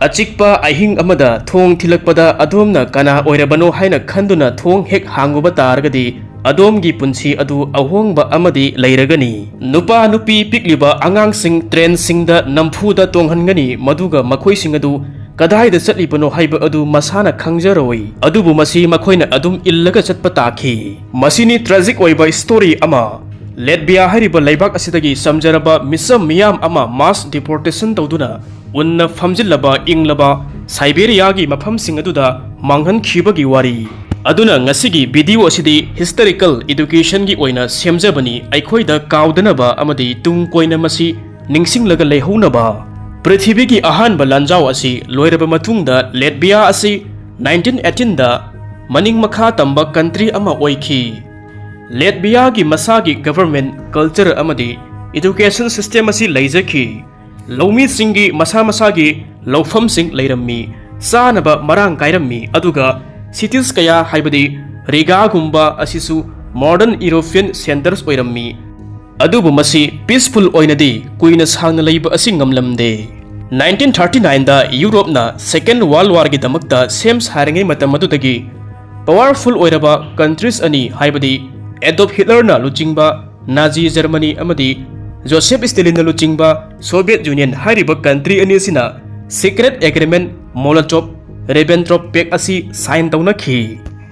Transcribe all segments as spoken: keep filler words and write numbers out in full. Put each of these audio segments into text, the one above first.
ꯑꯆꯤꯛꯄ ꯑꯍꯤꯡ ꯑꯃꯗ ꯊꯣꯡ ꯊꯤꯜꯂꯛꯄꯗ ꯑꯗꯣꯝꯅ ꯀꯅꯥ ꯑꯣꯏꯔꯕꯅꯣ ꯍꯥꯏꯅ ꯈꯟꯗꯨꯅ ꯊꯣꯡ ꯍꯦꯛ ꯍꯥꯡꯉꯨꯕ ꯇꯥꯔꯒꯗꯤ, ꯑꯗꯣꯝꯒꯤ ꯄꯨꯟꯁꯤ ꯑꯗꯨ ꯑꯍꯣꯡꯕ ꯑꯃꯗꯤ ꯂꯩꯔꯒꯅꯤ꯫ ꯅꯨꯄꯥ ꯅꯨꯄꯤ ꯄꯤꯛꯂꯤꯕ ꯑꯉꯥꯡꯁꯤꯡ ꯇ꯭ꯔꯦꯟꯁꯤꯡꯗ ꯅꯝꯐꯨꯗ ꯇꯣꯡꯍꯟꯒꯅꯤ, ꯃꯗꯨꯒ ꯃꯈꯣꯏꯁꯤꯡ ꯑꯗꯨ ꯀꯗꯥꯏꯗ ꯆꯠꯂꯤꯕꯅꯣ ꯍꯥꯏꯕ ꯑꯗꯨ ꯃꯁꯥꯅ ꯈꯪꯖꯔꯣꯏ, ꯑꯗꯨꯕꯨ ꯃꯁꯤ ꯃꯈꯣꯏꯅ ꯑꯗꯨꯝ ꯏꯜꯂꯒ ꯆꯠꯄ ꯇꯥꯈꯤ꯫ ꯃꯁꯤꯅꯤ ꯇ꯭ꯔꯦꯖꯤꯛ ꯑꯣꯏꯕ ꯁ꯭ꯇꯣꯔꯤ ꯑꯃ꯫ ꯂꯦꯠꯕꯤꯌꯥ ꯍꯥꯏꯔꯤꯕ ꯂꯩꯕꯥꯛ ꯑꯁꯤꯗꯒꯤ ꯆꯝꯖꯔꯕ ꯃꯤꯆꯝ ꯃꯤꯌꯥꯝ ꯑꯃ ꯃꯥꯁ ꯗꯤꯄꯣꯔꯇꯦꯁꯟ ꯇꯧꯗꯨꯅ ꯎꯟꯅ ꯐꯝꯖꯤꯜꯂꯕ ꯏꯪꯂꯕ ꯁꯥꯏꯕꯦꯔꯤꯌꯥꯒꯤ ꯃꯐꯝꯁꯤꯡ ꯑꯗꯨꯗ ꯃꯥꯡꯍꯟꯈꯤꯕꯒꯤ ꯋꯥꯔꯤ꯫ ꯑꯗꯨꯅ ꯉꯁꯤꯒꯤ ꯚꯤꯗꯤꯑꯣ ꯑꯁꯤꯗꯤ ꯍꯤꯁꯇꯣꯔꯤꯀꯦꯜ ꯏꯗꯨꯀꯦꯁꯟꯒꯤ ꯑꯣꯏꯅ ꯁꯦꯝꯖꯕꯅꯤ, ꯑꯩꯈꯣꯏꯗ ꯀꯥꯎꯗꯅꯕ ꯑꯃꯗꯤ ꯇꯨꯡ ꯀꯣꯏꯅ ꯃꯁꯤ ꯅꯤꯡꯁꯤꯡꯂꯒ ꯂꯩꯍꯧꯅꯕ꯫ ꯄ꯭ꯔꯤꯊꯤꯕꯤꯒꯤ ꯑꯍꯥꯟꯕ ꯂꯥꯟꯖꯥꯎ ꯑꯁꯤ ꯂꯣꯏꯔꯕ ꯃꯇꯨꯡꯗ ꯂꯦꯠꯕꯤꯌꯥ ꯑꯁꯤ ꯅꯥꯏꯟꯇꯤꯟ ꯑꯩꯠꯇꯤꯟꯗ ꯃꯅꯤꯡ ꯃꯈꯥ ꯇꯝꯕ ꯀꯟꯇ꯭ꯔꯤ ꯑꯃ ꯑꯣꯏꯈꯤ꯫ ꯂꯦꯠꯕꯤꯌꯥꯒꯤ ꯃꯁꯥꯒꯤ ꯒꯚꯔꯟꯃꯦꯟꯠ, ꯀꯜꯆꯔ ꯑꯃꯗꯤ ꯏꯗꯨꯀꯦꯁꯟ ꯁꯤꯁꯇꯦꯝ ꯑꯁꯤ ꯂꯩꯖꯈꯤ꯫ ꯂꯧꯃꯤꯁꯤꯡꯒꯤ ꯃꯁꯥ ꯃꯁꯥꯒꯤ ꯂꯧꯐꯝꯁꯤꯡ ꯂꯩꯔꯝꯃꯤ, ꯆꯥꯅꯕ ꯃꯔꯥꯡ ꯀꯥꯏꯔꯝꯃꯤ, ꯑꯗꯨꯒ ꯁꯤꯇꯤꯁ ꯀꯌꯥ ꯍꯥꯏꯕꯗꯤ ꯔꯤꯒꯥꯒꯨꯝꯕ ꯑꯁꯤꯁꯨ ꯃꯣꯗꯔꯟ ꯌꯨꯔꯣꯄꯤꯌꯟ ꯁꯦꯟꯇꯔꯁ ꯑꯣꯏꯔꯝꯃꯤ꯫ ꯑꯗꯨꯕꯨ ꯃꯁꯤ ꯄꯤꯁꯐꯨꯜ ꯑꯣꯏꯅꯗꯤ ꯀꯨꯏꯅ ꯁꯥꯡꯅ ꯂꯩꯕ ꯑꯁꯤ ꯉꯝꯂꯝꯗꯦ꯫ ꯅꯥꯏꯟꯇꯤꯟ ꯊꯥꯔꯇꯤ ꯅꯥꯏꯟꯗ ꯌꯨꯔꯣꯞꯅ ꯁꯦꯀꯦꯟ ꯋꯥꯔꯜ ꯋꯥꯔꯒꯤꯗꯃꯛꯇ ꯁꯦꯝ ꯁꯥꯔꯤꯉꯩ ꯃꯇꯝ ꯑꯗꯨꯗꯒꯤ ꯄꯋꯥꯔꯐꯨꯜ ꯑꯣꯏꯔꯕ ꯀꯟꯇ꯭ꯔꯤꯁ ꯑꯅꯤ, ꯍꯥꯏꯕꯗꯤ ꯑꯦꯗꯣꯜꯐ ꯍꯤꯠꯂꯔꯅ ꯂꯨꯆꯤꯡꯕ ꯅꯥꯖꯤ ꯖꯔꯃꯅꯤ ꯑꯃꯗꯤ ꯖꯣꯁꯦꯐ ꯁ꯭ꯇꯦꯂꯤꯟꯅ ꯂꯨꯆꯤꯡꯕ ꯁꯣꯚꯤꯌꯦꯠ ꯌꯨꯅꯤꯌꯟ ꯍꯥꯏꯔꯤꯕ ꯀꯟꯇ꯭ꯔꯤ ꯑꯅꯤ ꯑꯁꯤꯅ ꯁꯤꯀ꯭ꯔꯦꯠ ꯑꯦꯒ꯭ꯔꯤꯃꯦꯟꯠ ꯃꯣꯂꯣꯇꯣꯚ ꯔꯤꯕꯦꯟꯇ꯭ꯔꯣꯞ ꯄꯦꯛ ꯑꯁꯤ ꯁꯥꯏꯟ ꯇꯧꯅꯈꯤ꯫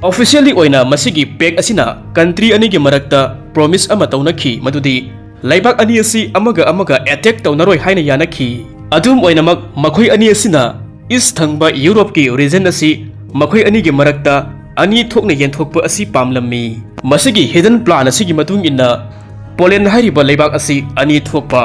ꯑꯣꯐꯤꯁꯤꯌꯦꯜꯂꯤ ꯑꯣꯏꯅ ꯃꯁꯤꯒꯤ ꯄꯦꯛ ꯑꯁꯤꯅ ꯀꯟꯇ꯭ꯔꯤ ꯑꯅꯤꯒꯤ ꯃꯔꯛꯇ ꯄ꯭ꯔꯣꯃꯤꯁ ꯑꯃ ꯇꯧꯅꯈꯤ, ꯃꯗꯨꯗꯤ ꯂꯩꯕꯥꯛ ꯑꯅꯤ ꯑꯁꯤ ꯑꯃꯒ ꯑꯃꯒ ꯑꯦꯇꯦꯛ ꯇꯧꯅꯔꯣꯏ ꯍꯥꯏꯅ ꯌꯥꯅꯈꯤ꯫ ꯑꯗꯨꯝ ꯑꯣꯏꯅꯃꯛ, ꯃꯈꯣꯏ ꯑꯅꯤ ꯑꯁꯤꯅ ꯏꯁ ꯊꯪꯕ ꯌꯨꯔꯣꯞꯀꯤ ꯔꯤꯖꯟ ꯑꯁꯤ ꯃꯈꯣꯏ ꯑꯅꯤꯒꯤ ꯃꯔꯛꯇ ꯑꯅꯤ ꯊꯣꯛꯅ ꯌꯦꯟꯊꯣꯛꯄ ꯑꯁꯤ ꯄꯥꯝꯂꯝꯃꯤ꯫ ꯃꯁꯤꯒꯤ ꯍꯤꯗꯟ ꯄ꯭ꯂꯥꯟ ꯑꯁꯤꯒꯤ ꯃꯇꯨꯡ ꯏꯟꯅ, ꯄꯣꯂꯦꯟ ꯍꯥꯏꯔꯤꯕ ꯂꯩꯕꯥꯛ ꯑꯁꯤ ꯑꯅꯤ ꯊꯣꯛꯄ,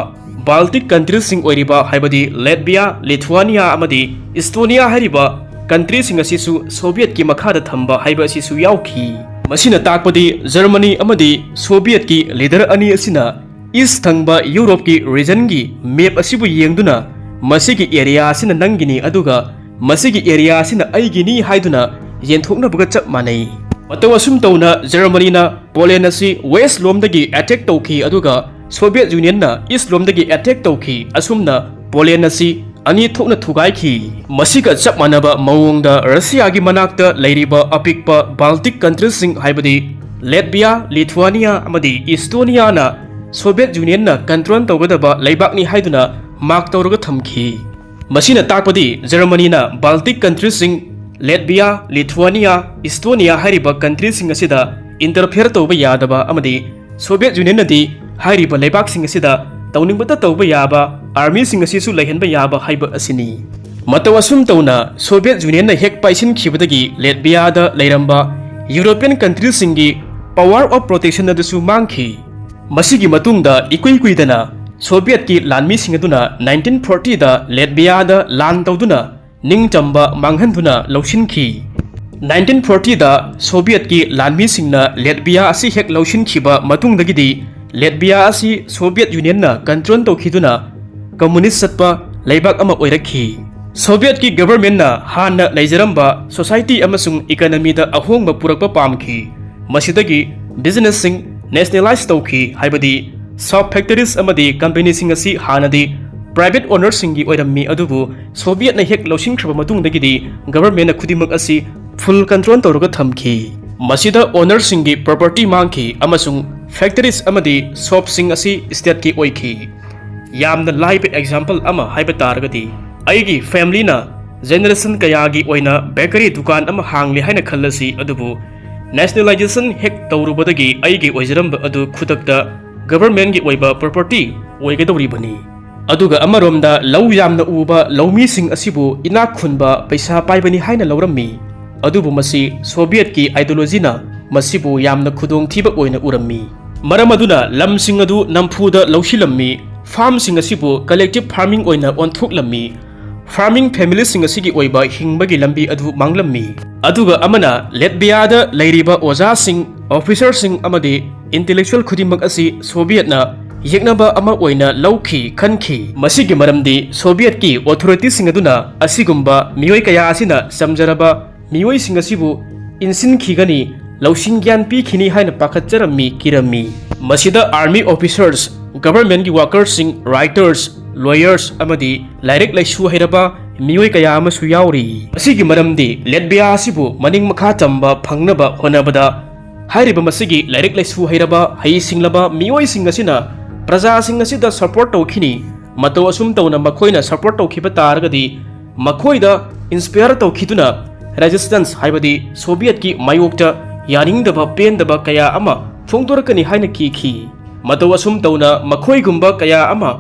ꯕꯥꯜꯇꯤꯛ ꯀꯟꯇ꯭ꯔꯤꯁꯤꯡ ꯑꯣꯏꯔꯤꯕ, ꯍꯥꯏꯕꯗꯤ ꯂꯦꯠꯕꯤꯌꯥ, ꯂꯤꯊꯨꯋꯥꯅꯤꯌꯥ ꯑꯃꯗꯤ ꯏꯁꯇꯣꯅꯤꯌꯥ ꯍꯥꯏꯔꯤꯕ ꯀꯟꯇ꯭ꯔꯤꯁꯤꯡ ꯑꯁꯤꯁꯨ ꯁꯣꯚꯤꯌꯦꯠꯀꯤ ꯃꯈꯥꯗ ꯊꯝꯕ ꯍꯥꯏꯕ ꯑꯁꯤꯁꯨ ꯌꯥꯎꯈꯤ꯫ ꯃꯁꯤꯅ ꯇꯥꯛꯄꯗꯤ ꯖꯔꯃꯅꯤ ꯑꯃꯗꯤ ꯁꯣꯚꯤꯌꯦꯠꯀꯤ ꯂꯤꯗꯔ ꯑꯅꯤ ꯑꯁꯤꯅ ꯏꯁ ꯊꯪꯕ ꯌꯨꯔꯣꯞꯀꯤ ꯔꯤꯖꯟꯒꯤ ꯃꯦꯞ ꯑꯁꯤꯕꯨ ꯌꯦꯡꯗꯨꯅ, "ꯃꯁꯤꯒꯤ ꯑꯦꯔꯤꯌꯥ ꯑꯁꯤꯅ ꯅꯪꯒꯤꯅꯤ, ꯑꯗꯨꯒ ꯃꯁꯤꯒꯤ ꯑꯦꯔꯤꯌꯥ ꯑꯁꯤꯅ ꯑꯩꯒꯤꯅꯤ" ꯍꯥꯏꯗꯨꯅ ꯌꯦꯟꯊꯣꯛꯅꯕꯒ ꯆꯞ ꯃꯥꯟꯅꯩ꯫ ꯃꯇꯧ ꯑꯁꯨꯝ ꯇꯧꯅ ꯖꯔꯃꯅꯤꯅ ꯄꯣꯂꯦꯟ ꯑꯁꯤ ꯋꯦꯁ ꯂꯣꯝꯗꯒꯤ ꯑꯦꯇꯦꯛ ꯇꯧꯈꯤ, ꯑꯗꯨꯒ ꯁꯣꯚꯤꯌꯦꯠ ꯌꯨꯅꯤꯌꯟꯅ ꯏꯁ ꯂꯣꯝꯗꯒꯤ ꯑꯦꯇꯦꯛ ꯇꯧꯈꯤ꯫ ꯑꯁꯨꯝꯅ ꯄꯣꯂꯦꯟ ꯑꯁꯤ ꯑꯅꯤ ꯊꯣꯛꯅ ꯊꯨꯒꯥꯏꯈꯤ꯫ ꯃꯁꯤꯒ ꯆꯞ ꯃꯥꯟꯅꯕ ꯃꯑꯣꯡꯗ ꯔꯁꯤꯌꯥꯒꯤ ꯃꯅꯥꯛꯇ ꯂꯩꯔꯤꯕ ꯑꯄꯤꯛꯄ ꯕꯥꯜꯇꯤꯛ ꯀꯟꯇ꯭ꯔꯤꯁꯤꯡ, ꯍꯥꯏꯕꯗꯤ ꯂꯦꯠꯕꯤꯌꯥ, ꯂꯤꯊꯨꯋꯥꯅꯤꯌꯥ ꯑꯃꯗꯤ ꯏꯁꯇꯣꯅꯤꯌꯥꯅ ꯁꯣꯚꯤꯌꯦꯠ ꯌꯨꯅꯤꯌꯟꯅ ꯀꯟꯇ꯭ꯔꯣꯜ ꯇꯧꯒꯗꯕ ꯂꯩꯕꯥꯛꯅꯤ ꯍꯥꯏꯗꯨꯅ ꯃꯥꯔꯛ ꯇꯧꯔꯒ ꯊꯝꯈꯤ꯫ ꯃꯁꯤꯅ ꯇꯥꯛꯄꯗꯤ ꯖꯔꯃꯅꯤꯅ ꯕꯥꯜꯇꯤꯛ ꯀꯟꯇ꯭ꯔꯤꯁꯤꯡ ꯂꯦꯠꯕꯤꯌꯥ, ꯂꯤꯊꯨꯋꯥꯅꯤꯌꯥ, ꯏꯁꯇꯣꯅꯤꯌꯥ ꯍꯥꯏꯔꯤꯕ ꯀꯟꯇ꯭ꯔꯤꯁꯤꯡ ꯑꯁꯤꯗ ꯏꯟꯇꯔꯐꯤꯌꯔ ꯇꯧꯕ ꯌꯥꯗꯕ ꯑꯃꯗꯤ ꯁꯣꯚꯤꯌꯦꯠ ꯌꯨꯅꯤꯌꯟꯅꯗꯤ ꯍꯥꯏꯔꯤꯕ ꯂꯩꯕꯥꯛꯁꯤꯡ ꯑꯁꯤꯗ ꯇꯧꯅꯤꯡꯕꯇ ꯇꯧꯕ ꯌꯥꯕ ꯑꯥꯔꯃꯤꯁꯤꯡ ꯑꯁꯤꯁꯨ ꯂꯩꯍꯟꯕ ꯌꯥꯕ ꯍꯥꯏꯕ ꯑꯁꯤꯅꯤ꯫ ꯃꯇꯧ ꯑꯁꯨꯝ ꯇꯧꯅ ꯁꯣꯚꯤꯌꯦꯠ ꯌꯨꯅꯤꯌꯟꯅ ꯍꯦꯛ ꯄꯥꯏꯁꯤꯟꯈꯤꯕꯗꯒꯤ ꯂꯦꯠꯕꯤꯌꯥꯗ ꯂꯩꯔꯝꯕ ꯌꯨꯔꯣꯄꯤꯌꯟ ꯀꯟꯇ꯭ꯔꯤꯁꯤꯡꯒꯤ power of protection ꯑꯗꯨꯁꯨ ꯃꯥꯡꯈꯤ꯫ ꯃꯁꯤꯒꯤ ꯃꯇꯨꯡꯗ ꯏꯀꯨꯏ ꯀꯨꯏꯗꯅ ꯁꯣꯚꯤꯌꯦꯠꯀꯤ ꯂꯥꯟꯃꯤꯁꯤꯡ ꯑꯗꯨꯅ ꯅꯥꯏꯟꯇꯤꯟ ꯐꯣꯔꯇꯤꯗ ꯂꯦꯠꯕꯤꯌꯥꯗ ꯂꯥꯟ ꯇꯧꯗꯨꯅ ꯅꯤꯡꯇꯝꯕ ꯃꯥꯡꯍꯟꯗꯨꯅ ꯂꯧꯁꯤꯟꯈꯤ꯫ ꯅꯥꯏꯟꯇꯤꯟ ꯐꯣꯔꯇꯤꯗ ꯁꯣꯚꯤꯌꯦꯠꯀꯤ ꯂꯥꯟꯃꯤꯁꯤꯡꯅ ꯂꯦꯠꯕꯤꯌꯥ ꯑꯁꯤ ꯍꯦꯛ ꯂꯧꯁꯤꯟꯈꯤꯕ ꯃꯇꯨꯡꯗꯒꯤꯗꯤ ꯂꯦꯠꯕꯤꯌꯥ ꯑꯁꯤ ꯁꯣꯚꯤꯌꯦꯠ ꯌꯨꯅꯤꯌꯟꯅ ꯀꯟꯇ꯭ꯔꯣꯜ ꯇꯧꯈꯤꯗꯨꯅ ꯀꯝꯃꯨꯅꯤꯁ ꯆꯠꯄ ꯂꯩꯕꯥꯛ ꯑꯃ ꯑꯣꯏꯔꯛꯈꯤ꯫ ꯁꯣꯚꯤꯌꯦꯠꯀꯤ ꯒꯚꯔꯟꯃꯦꯟꯠꯅ ꯍꯥꯟꯅ ꯂꯩꯖꯔꯝꯕ ꯁꯣꯁꯥꯏꯇꯤ ꯑꯃꯁꯨꯡ ꯏꯀꯅꯃꯤꯗ ꯑꯍꯣꯡꯕ ꯄꯨꯔꯛꯄ ꯄꯥꯝꯈꯤ꯫ ꯃꯁꯤꯗꯒꯤ ꯕꯤꯖꯤꯅꯦꯁꯁꯤꯡ ꯅꯦꯁꯅꯦꯂꯥꯏꯖ ꯇꯧꯈꯤ, ꯍꯥꯏꯕꯗꯤ ꯁꯣꯞ ꯐꯦꯛꯇꯔꯤꯁ ꯑꯃꯗꯤ ꯀꯝꯄꯦꯅꯤꯁꯤꯡ ꯑꯁꯤ ꯍꯥꯟꯅꯗꯤ ꯄ꯭ꯔꯥꯏꯚꯦꯠ ꯑꯣꯅꯔꯁꯤꯡꯒꯤ ꯑꯣꯏꯔꯝꯃꯤ, ꯑꯗꯨꯕꯨ ꯁꯣꯚꯤꯌꯦꯠꯅ ꯍꯦꯛ ꯂꯧꯁꯤꯟꯈ꯭ꯔꯕ ꯃꯇꯨꯡꯗꯒꯤꯗꯤ ꯒꯚꯔꯟꯃꯦꯟꯠꯅ ꯈꯨꯗꯤꯡꯃꯛ ꯑꯁꯤ ꯐꯨꯜ ꯀꯟꯇ꯭ꯔꯣꯜ ꯇꯧꯔꯒ ꯊꯝꯈꯤ꯫ ꯃꯁꯤꯗ ꯑꯣꯅꯔꯁꯤꯡꯒꯤ ꯄ꯭ꯔꯣꯄꯔꯇꯤ ꯃꯥꯡꯈꯤ ꯑꯃꯁꯨꯡ ꯐꯦꯛꯇꯔꯤꯁ ꯑꯃꯗꯤ ꯁꯣꯞꯁꯤꯡ ꯑꯁꯤ ꯁ꯭ꯇꯦꯠꯀꯤ ꯑꯣꯏꯈꯤ꯫ ꯌꯥꯝꯅ ꯂꯥꯏꯕ ꯑꯦꯛꯖꯥꯝꯄꯜ ꯑꯃ ꯍꯥꯏꯕ ꯇꯥꯔꯒꯗꯤ, ꯑꯩꯒꯤ ꯐꯦꯃꯤꯂꯤꯅ ꯖꯦꯅꯦꯔꯦꯁꯟ ꯀꯌꯥꯒꯤ ꯑꯣꯏꯅ ꯕꯦꯀꯔꯤ ꯗꯨꯀꯥꯟ ꯑꯃ ꯍꯥꯡꯂꯤ ꯍꯥꯏꯅ ꯈꯜꯂꯁꯤ, ꯑꯗꯨꯕꯨ ꯅꯦꯁꯅꯦꯂꯥꯏꯖꯦꯁꯟ ꯍꯦꯛ ꯇꯧꯔꯨꯕꯗꯒꯤ ꯑꯩꯒꯤ ꯑꯣꯏꯖꯔꯝꯕ ꯑꯗꯨ ꯈꯨꯗꯛꯇ ꯒꯚꯔꯟꯃꯦꯟꯠꯀꯤ ꯑꯣꯏꯕ ꯄ꯭ꯔꯣꯄꯔꯇꯤ ꯑꯣꯏꯒꯗꯧꯔꯤꯕꯅꯤ꯫ ꯑꯗꯨꯒ ꯑꯃꯔꯣꯝꯗ ꯂꯧ ꯌꯥꯝꯅ ꯎꯕ ꯂꯧꯃꯤꯁꯤꯡ ꯑꯁꯤꯕꯨ ꯏꯅꯥꯛ ꯈꯨꯟꯕ, ꯄꯩꯁꯥ ꯄꯥꯏꯕꯅꯤ ꯍꯥꯏꯅ ꯂꯧꯔꯝꯃꯤ꯫ ꯑꯗꯨꯕꯨ ꯃꯁꯤ ꯁꯣꯚꯤꯌꯦꯠꯀꯤ ꯑꯥꯏꯗꯤꯌꯣꯂꯣꯖꯤꯅ ꯃꯁꯤꯕꯨ ꯌꯥꯝꯅ ꯈꯨꯗꯣꯡꯊꯤꯕ ꯑꯣꯏꯅ ꯎꯔꯝꯃꯤ꯫ ꯃꯔꯝ ꯑꯗꯨꯅ ꯂꯝꯁꯤꯡ ꯑꯗꯨ ꯅꯝꯐꯨꯗ ꯂꯧꯁꯤꯜꯂꯝꯃꯤ, ꯐꯥꯔꯝꯁꯤꯡ ꯑꯁꯤꯕꯨ ꯀꯂꯦꯛꯇꯤꯚ ꯐꯥꯔꯃꯤꯡ ꯑꯣꯏꯅ ꯑꯣꯟꯊꯣꯛꯂꯝꯃꯤ꯫ ꯐꯥꯔꯃꯤꯡ ꯐꯦꯃꯤꯂꯤꯁꯤꯡ ꯑꯁꯤꯒꯤ ꯑꯣꯏꯕ ꯍꯤꯡꯕꯒꯤ ꯂꯝꯕꯤ ꯑꯗꯨ ꯃꯥꯡꯂꯝꯃꯤ꯫ ꯑꯗꯨꯒ ꯑꯃꯅ ꯂꯦꯠꯕꯤꯌꯥꯗ ꯂꯩꯔꯤꯕ ꯑꯣꯖꯥꯁꯤꯡ, ꯑꯣꯐꯤꯁꯔꯁꯤꯡ ꯑꯃꯗꯤ ꯏꯟꯇꯦꯂꯦꯛꯆꯨꯋꯦꯜ ꯈꯨꯗꯤꯡꯃꯛ ꯑꯁꯤ ꯁꯣꯚꯤꯌꯦꯠꯅ ꯌꯦꯛꯅꯕ ꯑꯃ ꯑꯣꯏꯅ ꯂꯧꯈꯤ, ꯈꯟꯈꯤ꯫ ꯃꯁꯤꯒꯤ ꯃꯔꯝꯗꯤ ꯁꯣꯚꯤꯌꯦꯠꯀꯤ ꯑꯣꯊꯣꯔꯤꯇꯤꯁꯤꯡ ꯑꯗꯨꯅ ꯑꯁꯤꯒꯨꯝꯕ ꯃꯤꯑꯣꯏ ꯀꯌꯥ ꯑꯁꯤꯅ ꯆꯝꯖꯔꯕ ꯃꯤꯑꯣꯏꯁꯤꯡ ꯑꯁꯤꯕꯨ ꯏꯟꯁꯤꯟꯈꯤꯒꯅꯤ, ꯂꯧꯁꯤꯡ ꯒ꯭ꯌꯥꯟ ꯄꯤꯈꯤꯅꯤ ꯍꯥꯏꯅ ꯄꯥꯈꯠꯆꯔꯝꯃꯤ, ꯀꯤꯔꯝꯃꯤ꯫ ꯃꯁꯤꯗ ꯑꯥꯔꯃꯤ ꯑꯣꯐꯤꯁꯔꯁ, ꯒꯚꯔꯟꯃꯦꯟꯠꯀꯤ ꯋꯥꯔꯀꯔꯁꯤꯡ, ꯔꯥꯏꯇꯔꯁ, lawyers ꯑꯃꯗꯤ ꯂꯥꯏꯔꯤꯛ ꯂꯥꯏꯁꯨ ꯍꯩꯔꯕ ꯃꯤꯑꯣꯏ ꯀꯌꯥ ꯑꯃꯁꯨ ꯌꯥꯎꯔꯤ꯫ ꯑꯁꯤꯒꯤ ꯃꯔꯝꯗꯤ ꯂꯦꯠꯕꯤꯌꯥ ꯑꯁꯤꯕꯨ ꯃꯅꯤꯡ ꯃꯈꯥ ꯇꯝꯕ ꯐꯪꯅꯕ ꯍꯣꯠꯅꯕꯗ ꯍꯥꯏꯔꯤꯕ ꯃꯁꯤꯒꯤ ꯂꯥꯏꯔꯤꯛ ꯂꯥꯏꯁꯨ ꯍꯩꯔꯕ ꯍꯩꯁꯤꯡꯂꯕ ꯃꯤꯑꯣꯏꯁꯤꯡ ꯑꯁꯤꯅ ꯄ꯭ꯔꯖꯥꯁꯤꯡ ꯑꯁꯤꯗ ꯁꯄꯣꯔꯠ ꯇꯧꯈꯤꯅꯤ꯫ ꯃꯇꯧ ꯑꯁꯨꯝ ꯇꯧꯅ ꯃꯈꯣꯏꯅ ꯁꯄꯣꯔꯠ ꯇꯧꯈꯤꯕ ꯇꯥꯔꯒꯗꯤ ꯃꯈꯣꯏꯗ ꯏꯟꯁꯄꯤꯌꯔ ꯇꯧꯈꯤꯗꯨꯅ ꯔꯦꯖꯤꯁꯇꯦꯟꯁ ꯍꯥꯏꯕꯗꯤ ꯁꯣꯚꯤꯌꯦꯠꯀꯤ ꯃꯥꯌꯣꯛꯇ ꯌꯥꯅꯤꯡꯗꯕ ꯄꯦꯟꯗꯕ ꯀꯌꯥ ꯑꯃ ꯐꯣꯡꯗꯣꯔꯛꯀꯅꯤ ꯍꯥꯏꯅ ꯀꯤꯈꯤ꯫ ꯃꯇꯧ ꯑꯁꯨꯝ ꯇꯧꯅ ꯃꯈꯣꯏꯒꯨꯝꯕ ꯀꯌꯥ ꯑꯃ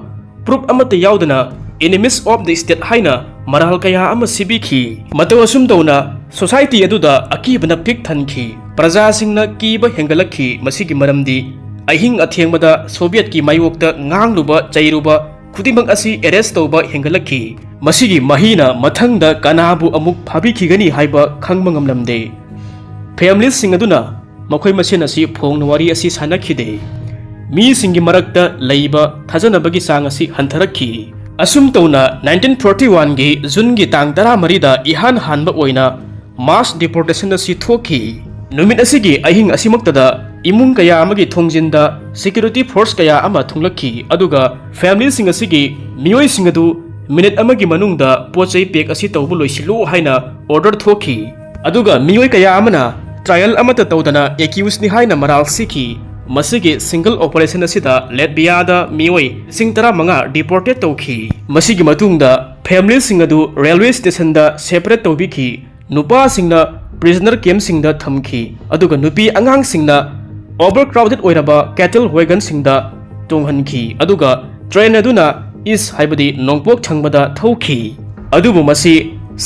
ꯄ꯭ꯔꯨꯞ ꯑꯃꯠꯇ ꯌꯥꯎꯗꯅ enemies of the state ꯍꯥꯏꯅ ꯃꯔꯥꯜ ꯀꯌꯥ ꯑꯃ ꯁꯤꯕꯤꯈꯤ꯫ ꯃꯇꯧ ꯑꯁꯨꯝ ꯇꯧꯅ ꯁꯣꯁꯥꯏꯇꯤ ꯑꯗꯨꯗ ꯑꯀꯤꯕꯅ ꯄꯤꯛ ꯊꯟꯈꯤ꯫ ꯄ꯭ꯔꯖꯥꯁꯤꯡꯅ ꯀꯤꯕ ꯍꯦꯟꯒꯠꯂꯛꯈꯤ꯫ ꯃꯁꯤꯒꯤ ꯃꯔꯝꯗꯤ ꯑꯍꯤꯡ ꯑꯊꯦꯡꯕꯗ ꯁꯣꯚꯤꯌꯦꯠꯀꯤ ꯃꯥꯌꯣꯛꯇ ꯉꯥꯡꯂꯨꯕ ꯆꯩꯔꯨꯕ ꯈꯨꯗꯤꯡꯃꯛ ꯑꯁꯤ ꯑꯦꯔꯦꯁ ꯇꯧꯕ ꯍꯦꯟꯒꯠꯂꯛꯈꯤ꯫ ꯃꯁꯤꯒꯤ ꯃꯍꯤꯅ ꯃꯊꯪꯗ ꯀꯅꯥꯕꯨ ꯑꯃꯨꯛ ꯐꯥꯕꯤꯈꯤꯒꯅꯤ ꯍꯥꯏꯕ ꯈꯪꯕ ꯉꯝꯂꯝꯗꯦ꯫ ꯐꯦꯃꯤꯂꯤꯁꯤꯡ ꯑꯗꯨꯅ ꯃꯈꯣꯏ ꯃꯁꯦꯟ ꯑꯁꯤ ꯐꯣꯡꯅ ꯋꯥꯔꯤ ꯑꯁꯤ ꯁꯥꯟꯅꯈꯤꯗꯦ꯫ ꯃꯤꯁꯤꯡꯒꯤ ꯃꯔꯛꯇ ꯂꯩꯕ ꯊꯥꯖꯅꯕꯒꯤ ꯆꯥꯡ ꯑꯁꯤ ꯍꯟꯊꯔꯛꯈꯤ꯫ ꯑꯁꯨꯝ ꯇꯧꯅ nineteen forty one ꯒꯤ ꯖꯨꯟꯒꯤ ꯇꯥꯡ ꯇꯔꯥꯃꯔꯤꯗ ꯏꯍꯥꯟ ꯍꯥꯟꯕ ꯑꯣꯏꯅ mass deportation ꯑꯁꯤ ꯊꯣꯛꯈꯤ꯫ ꯅꯨꯃꯤꯠ ꯑꯁꯤꯒꯤ ꯑꯍꯤꯡ ꯑꯁꯤꯃꯛꯇꯗ ꯏꯃꯨꯡ ꯀꯌꯥ ꯑꯃꯒꯤ ꯊꯣꯡꯖꯤꯟꯗ security force ꯀꯌꯥ ꯑꯃ ꯊꯨꯡꯂꯛꯈꯤ, ꯑꯗꯨꯒ ꯐꯦꯃꯤꯂꯤꯁꯤꯡ ꯑꯁꯤꯒꯤ ꯃꯤꯑꯣꯏꯁꯤꯡ ꯑꯗꯨ ꯃꯤꯅꯤꯠ ꯑꯃꯒꯤ ꯃꯅꯨꯡꯗ ꯄꯣꯠ ꯆꯩ ꯄꯦꯛ ꯑꯁꯤ ꯇꯧꯕ ꯂꯣꯏꯁꯤꯜꯂꯨ ꯍꯥꯏꯅ ꯑꯣꯔꯗꯔ ꯊꯣꯛꯈꯤ꯫ ꯑꯗꯨꯒ ꯃꯤꯑꯣꯏ ꯀꯌꯥ ꯑꯃꯅ ꯇ꯭ꯔꯥꯏꯌꯦꯜ ꯑꯃꯠꯇ ꯇꯧꯗꯅ ꯑꯦꯀ꯭ꯌꯨꯁꯅꯤ ꯍꯥꯏꯅ ꯃꯔꯥꯜ ꯁꯤꯈꯤ꯫ ꯃꯁꯤꯒꯤ ꯁꯤꯡꯒꯜ ꯑꯣꯄꯔꯦꯁꯟ ꯑꯁꯤꯗ ꯂꯦꯠꯕꯤꯌꯥꯗ ꯃꯤꯑꯣꯏ ꯂꯤꯁꯤꯡ ꯇꯔꯥꯃꯉꯥ ꯗꯤꯄꯣꯔꯇꯦꯠ ꯇꯧꯈꯤ꯫ ꯃꯁꯤꯒꯤ ꯃꯇꯨꯡꯗ ꯐꯦꯃꯤꯂꯤꯁꯤꯡ ꯑꯗꯨ ꯔꯦꯜꯋꯦ ꯁ꯭ꯇꯦꯁꯟꯗ ꯁꯦꯄꯔꯦꯠ ꯇꯧꯕꯤꯈꯤ꯫ ꯅꯨꯄꯥꯁꯤꯡꯅ ꯄ꯭ꯔꯤꯖꯅꯔ ꯀꯦꯝꯞꯁꯤꯡꯗ ꯊꯝꯈꯤ, ꯑꯗꯨꯒ ꯅꯨꯄꯤ ꯑꯉꯥꯡꯁꯤꯡꯅ ꯑꯣꯚꯔ ꯀ꯭ꯔꯥꯎꯗꯦꯠ ꯑꯣꯏꯔꯕ ꯀꯦꯇꯜ ꯋꯦꯒꯟꯁꯤꯡꯗ ꯇꯣꯡꯍꯟꯈꯤ, ꯑꯗꯨꯒ ꯇ꯭ꯔꯦꯟ ꯑꯗꯨꯅ ꯏꯁ ꯍꯥꯏꯕꯗꯤ ꯅꯣꯡꯄꯣꯛ ꯊꯪꯕꯗ ꯊꯧꯈꯤ꯫ ꯑꯗꯨꯕꯨ ꯃꯁꯤ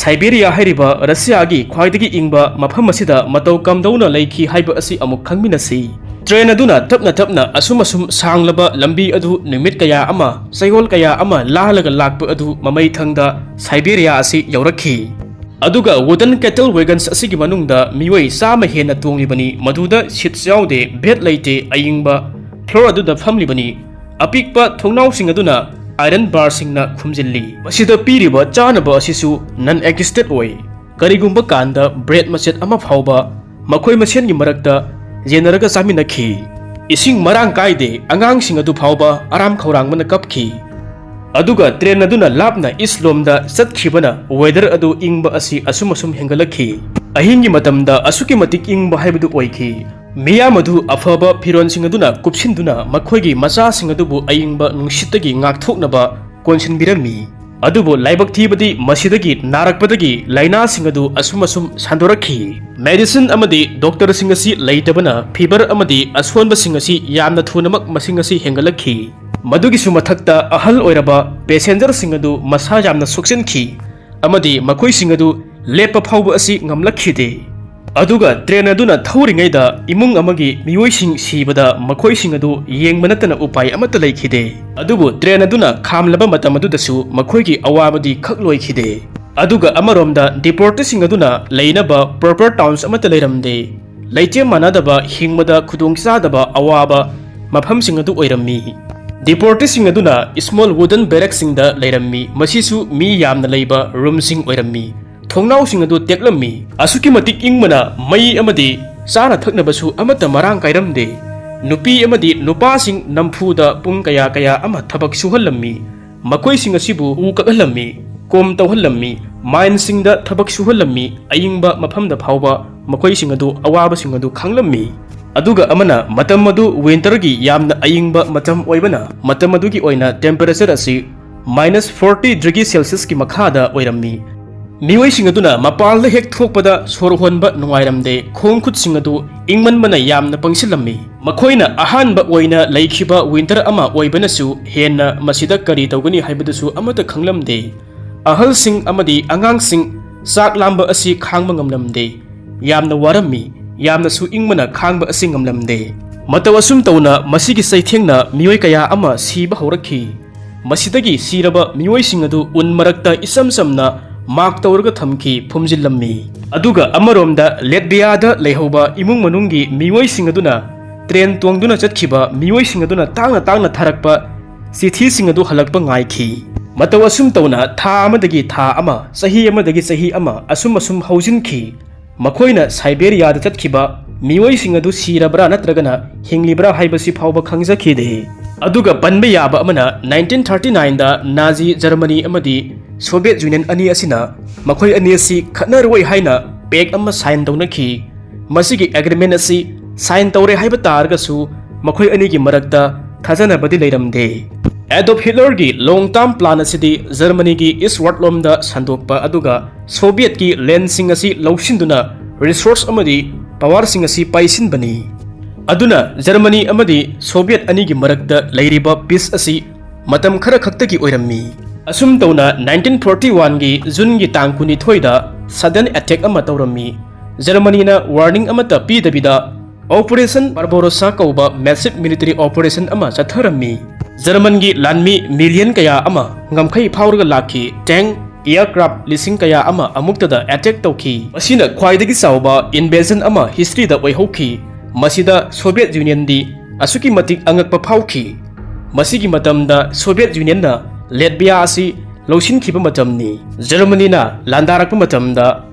ꯁꯥꯏꯕꯦꯔꯤꯌꯥ ꯍꯥꯏꯔꯤꯕ ꯔꯁꯤꯌꯥꯒꯤ ꯈ꯭ꯋꯥꯏꯗꯒꯤ ꯏꯪꯕ ꯃꯐꯝ ꯑꯁꯤꯗ ꯃꯇꯧ ꯀꯝꯗꯧꯅ ꯂꯩꯈꯤ ꯍꯥꯏꯕ ꯑꯁꯤ ꯑꯃꯨꯛ ꯈꯪꯃꯤꯟꯅꯁꯤ꯫ ꯇ꯭ꯔꯦꯟ ꯑꯗꯨꯅ ꯇꯞꯅ ꯇꯞꯅ ꯑꯁꯨꯝ ꯑꯁꯨꯝ ꯁꯥꯡꯂꯕ ꯂꯝꯕꯤ ꯑꯗꯨ ꯅꯨꯃꯤꯠ ꯀꯌꯥ ꯑꯃ, ꯆꯌꯣꯜ ꯀꯌꯥ ꯑꯃ ꯂꯥꯜꯂꯒ ꯂꯥꯛꯄ ꯑꯗꯨ ꯃꯃꯩ ꯊꯪꯗ ꯁꯥꯏꯕꯦꯔꯤꯌꯥ ꯑꯁꯤ ꯌꯧꯔꯛꯈꯤ꯫ ꯑꯗꯨꯒ ꯋꯨꯗꯟ ꯀꯦꯇꯜ ꯋꯦꯒꯟꯁ ꯑꯁꯤꯒꯤ ꯃꯅꯨꯡꯗ ꯃꯤꯑꯣꯏ ꯆꯥꯝꯃ ꯍꯦꯟꯅ ꯇꯣꯡꯂꯤꯕꯅꯤ, ꯃꯗꯨꯗ ꯁꯤꯠꯁ ꯌꯥꯎꯗꯦ, ꯕꯦꯗ ꯂꯩꯇꯦ, ꯑꯏꯪꯕ ꯐ꯭ꯂꯣꯔ ꯑꯗꯨꯗ ꯐꯝꯂꯤꯕꯅꯤ꯫ ꯑꯄꯤꯛꯄ ꯊꯣꯡꯅꯥꯎꯁꯤꯡ ꯑꯗꯨꯅ ꯑꯥꯏꯔꯟ ꯕꯥꯔꯁꯤꯡꯅ ꯈꯨꯝꯖꯤꯜꯂꯤ꯫ ꯃꯁꯤꯗ ꯄꯤꯔꯤꯕ ꯆꯥꯅꯕ ꯑꯁꯤꯁꯨ ꯅꯟ ꯑꯦꯛꯖꯤꯁꯇꯦꯠ ꯑꯣꯏ꯫ ꯀꯔꯤꯒꯨꯝꯕ ꯀꯥꯟꯗ ꯕ꯭ꯔꯦꯗ ꯃꯆꯦꯠ ꯑꯃ ꯐꯥꯎꯕ ꯃꯈꯣꯏ ꯃꯁꯦꯟꯒꯤ ꯃꯔꯛꯇ ꯌꯦꯟꯅꯔꯒ ꯆꯥꯃꯤꯟꯅꯈꯤ꯫ ꯏꯁꯤꯡ ꯃꯔꯥꯡ ꯀꯥꯏꯗꯦ, ꯑꯉꯥꯡꯁꯤꯡ ꯑꯗꯨ ꯐꯥꯎꯕ ꯑꯔꯥꯝ ꯈꯧꯔꯥꯡꯕꯅ ꯀꯞꯈꯤ꯫ ꯑꯗꯨꯒ ꯇ꯭ꯔꯦꯟ ꯑꯗꯨꯅ ꯂꯥꯞꯅ ꯏꯁ ꯂꯣꯝꯗ ꯆꯠꯈꯤꯕꯅ ꯋꯦꯗꯔ ꯑꯗꯨ ꯏꯪꯕ ꯑꯁꯤ ꯑꯁꯨꯝ ꯑꯁꯨꯝ ꯍꯦꯟꯒꯠꯂꯛꯈꯤ꯫ ꯑꯍꯤꯡꯒꯤ ꯃꯇꯝꯗ ꯑꯁꯨꯛꯀꯤ ꯃꯇꯤꯛ ꯏꯪꯕ ꯍꯥꯏꯕꯗꯨ ꯑꯣꯏꯈꯤ꯫ ꯃꯤꯌꯥꯝ ꯑꯗꯨ ꯑꯐꯕ ꯐꯤꯔꯣꯟꯁꯤꯡ ꯑꯗꯨꯅ ꯀꯨꯞꯁꯤꯟꯗꯨꯅ ꯃꯈꯣꯏꯒꯤ ꯃꯆꯥꯁꯤꯡ ꯑꯗꯨꯕꯨ ꯑꯏꯪꯕ ꯅꯨꯡꯁꯤꯠꯇꯒꯤ ꯉꯥꯛꯊꯣꯛꯅꯕ ꯀꯣꯟꯁꯤꯟꯕꯤꯔꯝꯃꯤ꯫ ꯑꯗꯨꯕꯨ ꯂꯥꯏꯕꯛ ꯊꯤꯕꯗꯤ ꯃꯁꯤꯗꯒꯤ ꯅꯥꯔꯛꯄꯗꯒꯤ ꯂꯥꯏꯅꯥꯁꯤꯡ ꯑꯗꯨ ꯑꯁꯨꯝ ꯑꯁꯨꯝ ꯁꯟꯗꯣꯔꯛꯈꯤ꯫ ꯃꯦꯗꯤꯁꯤꯟ ꯑꯃꯗꯤ ꯗꯣꯛꯇꯔꯁꯤꯡ ꯑꯁꯤ ꯂꯩꯇꯕꯅ ꯐꯤꯚꯔ ꯑꯃꯗꯤ ꯑꯁꯣꯟꯕꯁꯤꯡ ꯑꯁꯤ ꯌꯥꯝꯅ ꯊꯨꯅꯃꯛ ꯃꯁꯤꯡ ꯑꯁꯤ ꯍꯦꯟꯒꯠꯂꯛꯈꯤ꯫ ꯃꯗꯨꯒꯤꯁꯨ ꯃꯊꯛꯇ ꯑꯍꯜ ꯑꯣꯏꯔꯕ ꯄꯦꯁꯦꯟꯖꯔꯁꯤꯡ ꯑꯗꯨ ꯃꯁꯥ ꯌꯥꯝꯅ ꯁꯣꯛꯆꯤꯟꯈꯤ ꯑꯃꯗꯤ ꯃꯈꯣꯏꯁꯤꯡ ꯑꯗꯨ ꯂꯦꯞꯄ ꯐꯥꯎꯕ ꯑꯁꯤ ꯉꯝꯂꯛꯈꯤꯗꯦ꯫ ꯑꯗꯨꯒ ꯇ꯭ꯔꯦꯟ ꯑꯗꯨꯅ ꯊꯧꯔꯤꯉꯩꯗ ꯏꯃꯨꯡ ꯑꯃꯒꯤ ꯃꯤꯑꯣꯏꯁꯤꯡ ꯁꯤꯕꯗ ꯃꯈꯣꯏꯁꯤꯡ ꯑꯗꯨ ꯌꯦꯡꯕ ꯅꯠꯇꯅ ꯎꯄꯥꯏ ꯑꯃꯠꯇ ꯂꯩꯈꯤꯗꯦ꯫ ꯑꯗꯨꯕꯨ ꯇ꯭ꯔꯦꯟ ꯑꯗꯨꯅ ꯈꯥꯝꯂꯕ ꯃꯇꯝ ꯑꯗꯨꯗꯁꯨ ꯃꯈꯣꯏꯒꯤ ꯑꯋꯥꯕꯗꯤ ꯈꯛ ꯂꯣꯏꯈꯤꯗꯦ꯫ ꯑꯗꯨꯒ ꯑꯃꯔꯣꯝꯗ ꯗꯤꯄꯣꯔꯇꯤꯁꯤꯡ ꯑꯗꯨꯅ ꯂꯩꯅꯕ ꯄ꯭ꯔꯣꯄꯔ ꯇꯥꯎꯟꯁ ꯑꯃꯠꯇ ꯂꯩꯔꯝꯗꯦ꯫ ꯂꯩꯇꯦꯝ ꯃꯥꯟꯅꯗꯕ, ꯍꯤꯡꯕꯗ ꯈꯨꯗꯣꯡꯆꯥꯗꯕ ꯑꯋꯥꯕ ꯃꯐꯝꯁꯤꯡ ꯑꯗꯨ ꯑꯣꯏꯔꯝꯃꯤ꯫ ꯗꯤꯄꯣꯔꯇꯤꯁꯤꯡ ꯑꯗꯨꯅ ꯁ꯭ꯃꯣꯜ ꯋꯨꯗꯟ ꯕꯦꯔꯦꯛꯁꯤꯡꯗ ꯂꯩꯔꯝꯃꯤ, ꯃꯁꯤꯁꯨ ꯃꯤ ꯌꯥꯝꯅ ꯂꯩꯕ ꯔꯨꯝꯁꯤꯡ ꯑꯣꯏꯔꯝꯃꯤ꯫ ꯊꯣꯡꯅꯥꯎꯁꯤꯡ ꯑꯗꯨ ꯇꯦꯛꯂꯝꯃꯤ꯫ ꯑꯁꯨꯛꯀꯤ ꯃꯇꯤꯛ ꯏꯪꯕꯅ ꯃꯩ ꯑꯃꯗꯤ ꯆꯥꯅ ꯊꯛꯅꯕꯁꯨ ꯑꯃꯠꯇ ꯃꯔꯥꯡ ꯀꯥꯏꯔꯝꯗꯦ꯫ ꯅꯨꯄꯤ ꯑꯃꯗꯤ ꯅꯨꯄꯥꯁꯤꯡ ꯅꯝꯐꯨꯗ ꯄꯨꯡ ꯀꯌꯥ ꯀꯌꯥ ꯑꯃ ꯊꯕꯛ ꯁꯨꯍꯜꯂꯝꯃꯤ꯫ ꯃꯈꯣꯏꯁꯤꯡ ꯑꯁꯤꯕꯨ ꯎ ꯀꯛꯍꯜꯂꯝꯃꯤ, ꯀꯣꯝ ꯇꯧꯍꯜꯂꯝꯃꯤ, ꯃꯥꯏꯟꯁꯤꯡꯗ ꯊꯕꯛ ꯁꯨꯍꯜꯂꯝꯃꯤ, ꯑꯏꯪꯕ ꯃꯐꯝꯗ ꯐꯥꯎꯕ ꯃꯈꯣꯏꯁꯤꯡ ꯑꯗꯨ ꯑꯋꯥꯕꯁꯤꯡ ꯑꯗꯨ ꯈꯥꯡꯂꯝꯃꯤ꯫ ꯑꯗꯨꯒ ꯑꯃꯅ ꯃꯇꯝ ꯑꯗꯨ ꯋꯤꯟꯇꯔꯒꯤ ꯌꯥꯝꯅ ꯑꯏꯪꯕ ꯃꯇꯝ ꯑꯣꯏꯕꯅ ꯃꯇꯝ ꯑꯗꯨꯒꯤ ꯑꯣꯏꯅ ꯇꯦꯝꯄꯔꯦꯆꯔ ꯑꯁꯤ ꯃꯥꯏꯅꯁ ꯐꯣꯔꯇꯤ ꯗꯤꯒ꯭ꯔꯤ ꯁꯦꯜꯁꯤꯌꯁꯀꯤ ꯃꯈꯥꯗ ꯑꯣꯏꯔꯝꯃꯤ꯫ ꯃꯤꯑꯣꯏꯁꯤꯡ ꯑꯗꯨꯅ ꯃꯄꯥꯟꯗ ꯍꯦꯛ ꯊꯣꯛꯄꯗ ꯁꯣꯔ ꯍꯣꯟꯕ ꯅꯨꯡꯉꯥꯏꯔꯝꯗꯦ, ꯈꯣꯡ ꯈꯨꯠꯁꯤꯡ ꯑꯗꯨ ꯏꯪꯃꯟꯕꯅ ꯌꯥꯝꯅ ꯄꯪꯁꯤꯜꯂꯝꯃꯤ꯫ ꯃꯈꯣꯏꯅ ꯑꯍꯥꯟꯕ ꯑꯣꯏꯅ ꯂꯩꯈꯤꯕ ꯋꯤꯟꯇꯔ ꯑꯃ ꯑꯣꯏꯕꯅꯁꯨ ꯍꯦꯟꯅ ꯃꯁꯤꯗ ꯀꯔꯤ ꯇꯧꯒꯅꯤ ꯍꯥꯏꯕꯗꯨꯁꯨ ꯑꯃꯠꯇ ꯈꯪꯂꯝꯗꯦ꯫ ꯑꯍꯜꯁꯤꯡ ꯑꯃꯗꯤ ꯑꯉꯥꯡꯁꯤꯡ ꯆꯥꯛ ꯂꯥꯝꯕ ꯑꯁꯤ ꯈꯥꯡꯕ ꯉꯝꯂꯝꯗꯦ꯫ ꯌꯥꯝꯅ ꯋꯥꯔꯝꯃꯤ, ꯌꯥꯝꯅꯁꯨ ꯏꯪꯕꯅ ꯈꯥꯡꯕ ꯑꯁꯤ ꯉꯝꯂꯝꯗꯦ꯫ ꯃꯇꯧ ꯑꯁꯨꯝ ꯇꯧꯅ ꯃꯁꯤꯒꯤ ꯆꯩꯊꯦꯡꯅ ꯃꯤꯑꯣꯏ ꯀꯌꯥ ꯑꯃ ꯁꯤꯕ ꯍꯧꯔꯛꯈꯤ꯫ ꯃꯁꯤꯗꯒꯤ ꯁꯤꯔꯕ ꯃꯤꯑꯣꯏꯁꯤꯡ ꯑꯗꯨ ꯎꯟ ꯃꯔꯛꯇ ꯏꯆꯝ ꯆꯝꯅ ꯃꯥꯛ ꯇꯧꯔꯒ ꯊꯝꯈꯤ, ꯐꯨꯝꯖꯤꯜꯂꯝꯃꯤ꯫ ꯑꯗꯨꯒ ꯑꯃꯔꯣꯝꯗ ꯂꯦꯠꯕꯤꯌꯥꯗ ꯂꯩꯍꯧꯕ ꯏꯃꯨꯡ ꯃꯅꯨꯡꯒꯤ ꯃꯤꯑꯣꯏꯁꯤꯡ ꯑꯗꯨꯅ ꯇ꯭ꯔꯦꯟ ꯇꯣꯡꯗꯨꯅ ꯆꯠꯈꯤꯕ ꯃꯤꯑꯣꯏꯁꯤꯡ ꯑꯗꯨꯅ ꯇꯥꯡꯅ ꯇꯥꯡꯅ ꯊꯥꯔꯛꯄ ꯆꯤꯊꯤꯁꯤꯡ ꯑꯗꯨ ꯍꯜꯂꯛꯄ ꯉꯥꯏꯈꯤ꯫ ꯃꯇꯧ ꯑꯁꯨꯝ ꯇꯧꯅ ꯊꯥ ꯑꯃꯗꯒꯤ ꯊꯥ ꯑꯃ, ꯆꯍꯤ ꯑꯃꯗꯒꯤ ꯆꯍꯤ ꯑꯃ ꯑꯁꯨꯝ ꯑꯁꯨꯝ ꯍꯧꯖꯤꯟꯈꯤ꯫ ꯃꯈꯣꯏꯅ ꯁꯥꯏꯕꯦꯔꯤꯌꯥꯗ ꯆꯠꯈꯤꯕ ꯃꯤꯑꯣꯏꯁꯤꯡ ꯑꯗꯨ ꯁꯤꯔꯕ꯭ꯔꯥ ꯅꯠꯇ꯭ꯔꯒꯅ ꯍꯤꯡꯂꯤꯕ꯭ꯔꯥ ꯍꯥꯏꯕꯁꯤ ꯐꯥꯎꯕ ꯈꯪꯖꯈꯤꯗꯦ꯫ ꯑꯗꯨꯒ ꯄꯟꯕ ꯌꯥꯕ ꯑꯃꯅ, nineteen thirty nineꯗ ꯅꯥꯖꯤ ꯖꯔꯃꯅꯤ ꯑꯃꯗꯤ ꯁꯣꯚꯤꯌꯦꯠ ꯌꯨꯅꯤꯌꯟ ꯑꯅꯤ ꯑꯁꯤꯅ ꯃꯈꯣꯏ ꯑꯅꯤ ꯑꯁꯤ ꯈꯠꯅꯔꯣꯏ ꯍꯥꯏꯅ ꯄꯦꯛ ꯑꯃ ꯁꯥꯏꯟ ꯇꯧꯅꯈꯤ꯫ ꯃꯁꯤꯒꯤ ꯑꯦꯒ꯭ꯔꯤꯃꯦꯟ ꯑꯁꯤ ꯁꯥꯏꯟ ꯇꯧꯔꯦ ꯍꯥꯏꯕ ꯇꯥꯔꯒꯁꯨ, ꯃꯈꯣꯏ ꯑꯅꯤꯒꯤ ꯃꯔꯛꯇ ꯊꯥꯖꯅꯕꯗꯤ ꯂꯩꯔꯝꯗꯦ꯫ ꯑꯦꯗꯣꯜꯐ ꯍꯤꯠꯂꯔꯒꯤ ꯂꯣꯡ ꯇꯥꯔꯝ ꯄ꯭ꯂꯥꯟ ꯑꯁꯤꯗꯤ ꯖꯔꯃꯅꯤꯒꯤ ꯏꯁꯋꯥꯔꯠ ꯂꯣꯝꯗ ꯁꯟꯗꯣꯛꯄ ꯑꯗꯨꯒ ꯁꯣꯚꯤꯌꯦꯠꯀꯤ ꯂꯦꯟꯁꯤꯡ ꯑꯁꯤ ꯂꯧꯁꯤꯟꯗꯨꯅ ꯔꯤꯁꯣꯔꯁ ꯑꯃꯗꯤ ꯄꯋꯥꯔꯁꯤꯡ ꯑꯁꯤ ꯄꯥꯏꯁꯤꯟꯕꯅꯤ꯫ ꯑꯗꯨꯅ ꯖꯔꯃꯅꯤ ꯑꯃꯗꯤ ꯁꯣꯚꯤꯌꯦꯠ ꯑꯅꯤꯒꯤ ꯃꯔꯛꯇ ꯂꯩꯔꯤꯕ ꯄꯤꯁ ꯑꯁꯤ ꯃꯇꯝ ꯈꯔ ꯈꯛꯇꯒꯤ ꯑꯣꯏꯔꯝꯃꯤ꯫ ꯑꯁꯨꯝ ꯇꯧꯅ nineteen forty oneꯒꯤ ꯖꯨꯟꯒꯤ ꯇꯥꯡ ꯀꯨꯟꯅꯤꯊꯣꯏꯗ ꯁꯗꯟ ꯑꯦꯇꯦꯛ ꯑꯃ ꯇꯧꯔꯝꯃꯤ꯫ ꯖꯔꯃꯅꯤꯅ ꯋꯥꯔꯅꯤꯡ ꯑꯃꯠꯇ ꯄꯤꯗꯕꯤꯗ ꯑꯣꯄꯔꯦꯁꯟ ꯕꯥꯔꯕꯣꯔꯣꯁꯥ ꯀꯧꯕ ꯃꯦꯁꯤꯚ ꯃꯤꯂꯤꯇꯔꯤ ꯑꯣꯄꯔꯦꯁꯟ ꯑꯃ ꯆꯠꯊꯔꯝꯃꯤ꯫ ꯖꯔꯃꯟꯒꯤ ꯂꯥꯟꯃꯤ ꯃꯤꯂꯤꯌꯟ ꯀꯌꯥ ꯑꯃ ꯉꯝꯈꯩ ꯐꯥꯎꯔꯒ ꯂꯥꯛꯈꯤ꯫ ꯇꯦꯡ, ꯑꯦꯌꯔꯀ꯭ꯔꯥꯐ ꯂꯤꯁꯤꯡ ꯀꯌꯥ ꯑꯃ ꯑꯃꯨꯛꯇꯗ ꯑꯦꯇꯦꯛ ꯇꯧꯈꯤ꯫ ꯃꯁꯤꯅ ꯈ꯭ꯋꯥꯏꯗꯒꯤ ꯆꯥꯎꯕ ꯏꯟꯚꯦꯖꯟ ꯑꯃ ꯍꯤꯁꯇ꯭ꯔꯤꯗ ꯑꯣꯏꯍꯧꯈꯤ꯫ ꯃꯁꯤꯗ ꯁꯣꯚꯤꯌꯦꯠ ꯌꯨꯅꯤꯌꯟꯗꯤ ꯑꯁꯨꯛꯀꯤ ꯃꯇꯤꯛ ꯑꯉꯛꯄ ꯐꯥꯎꯈꯤ꯫ ꯃꯁꯤꯒꯤ ꯃꯇꯝꯗ ꯁꯣꯚꯤꯌꯦꯠ ꯌꯨꯅꯤꯌꯟꯅ ꯂꯦꯠꯕꯤꯌꯥ ꯑꯁꯤ ꯂꯧꯁꯤꯟꯈꯤꯕ ꯃꯇꯝꯅꯤ꯫ ꯖꯔꯃꯅꯤꯅ ꯂꯥꯟꯗꯥꯔꯛꯄ ꯃꯇꯝꯗ,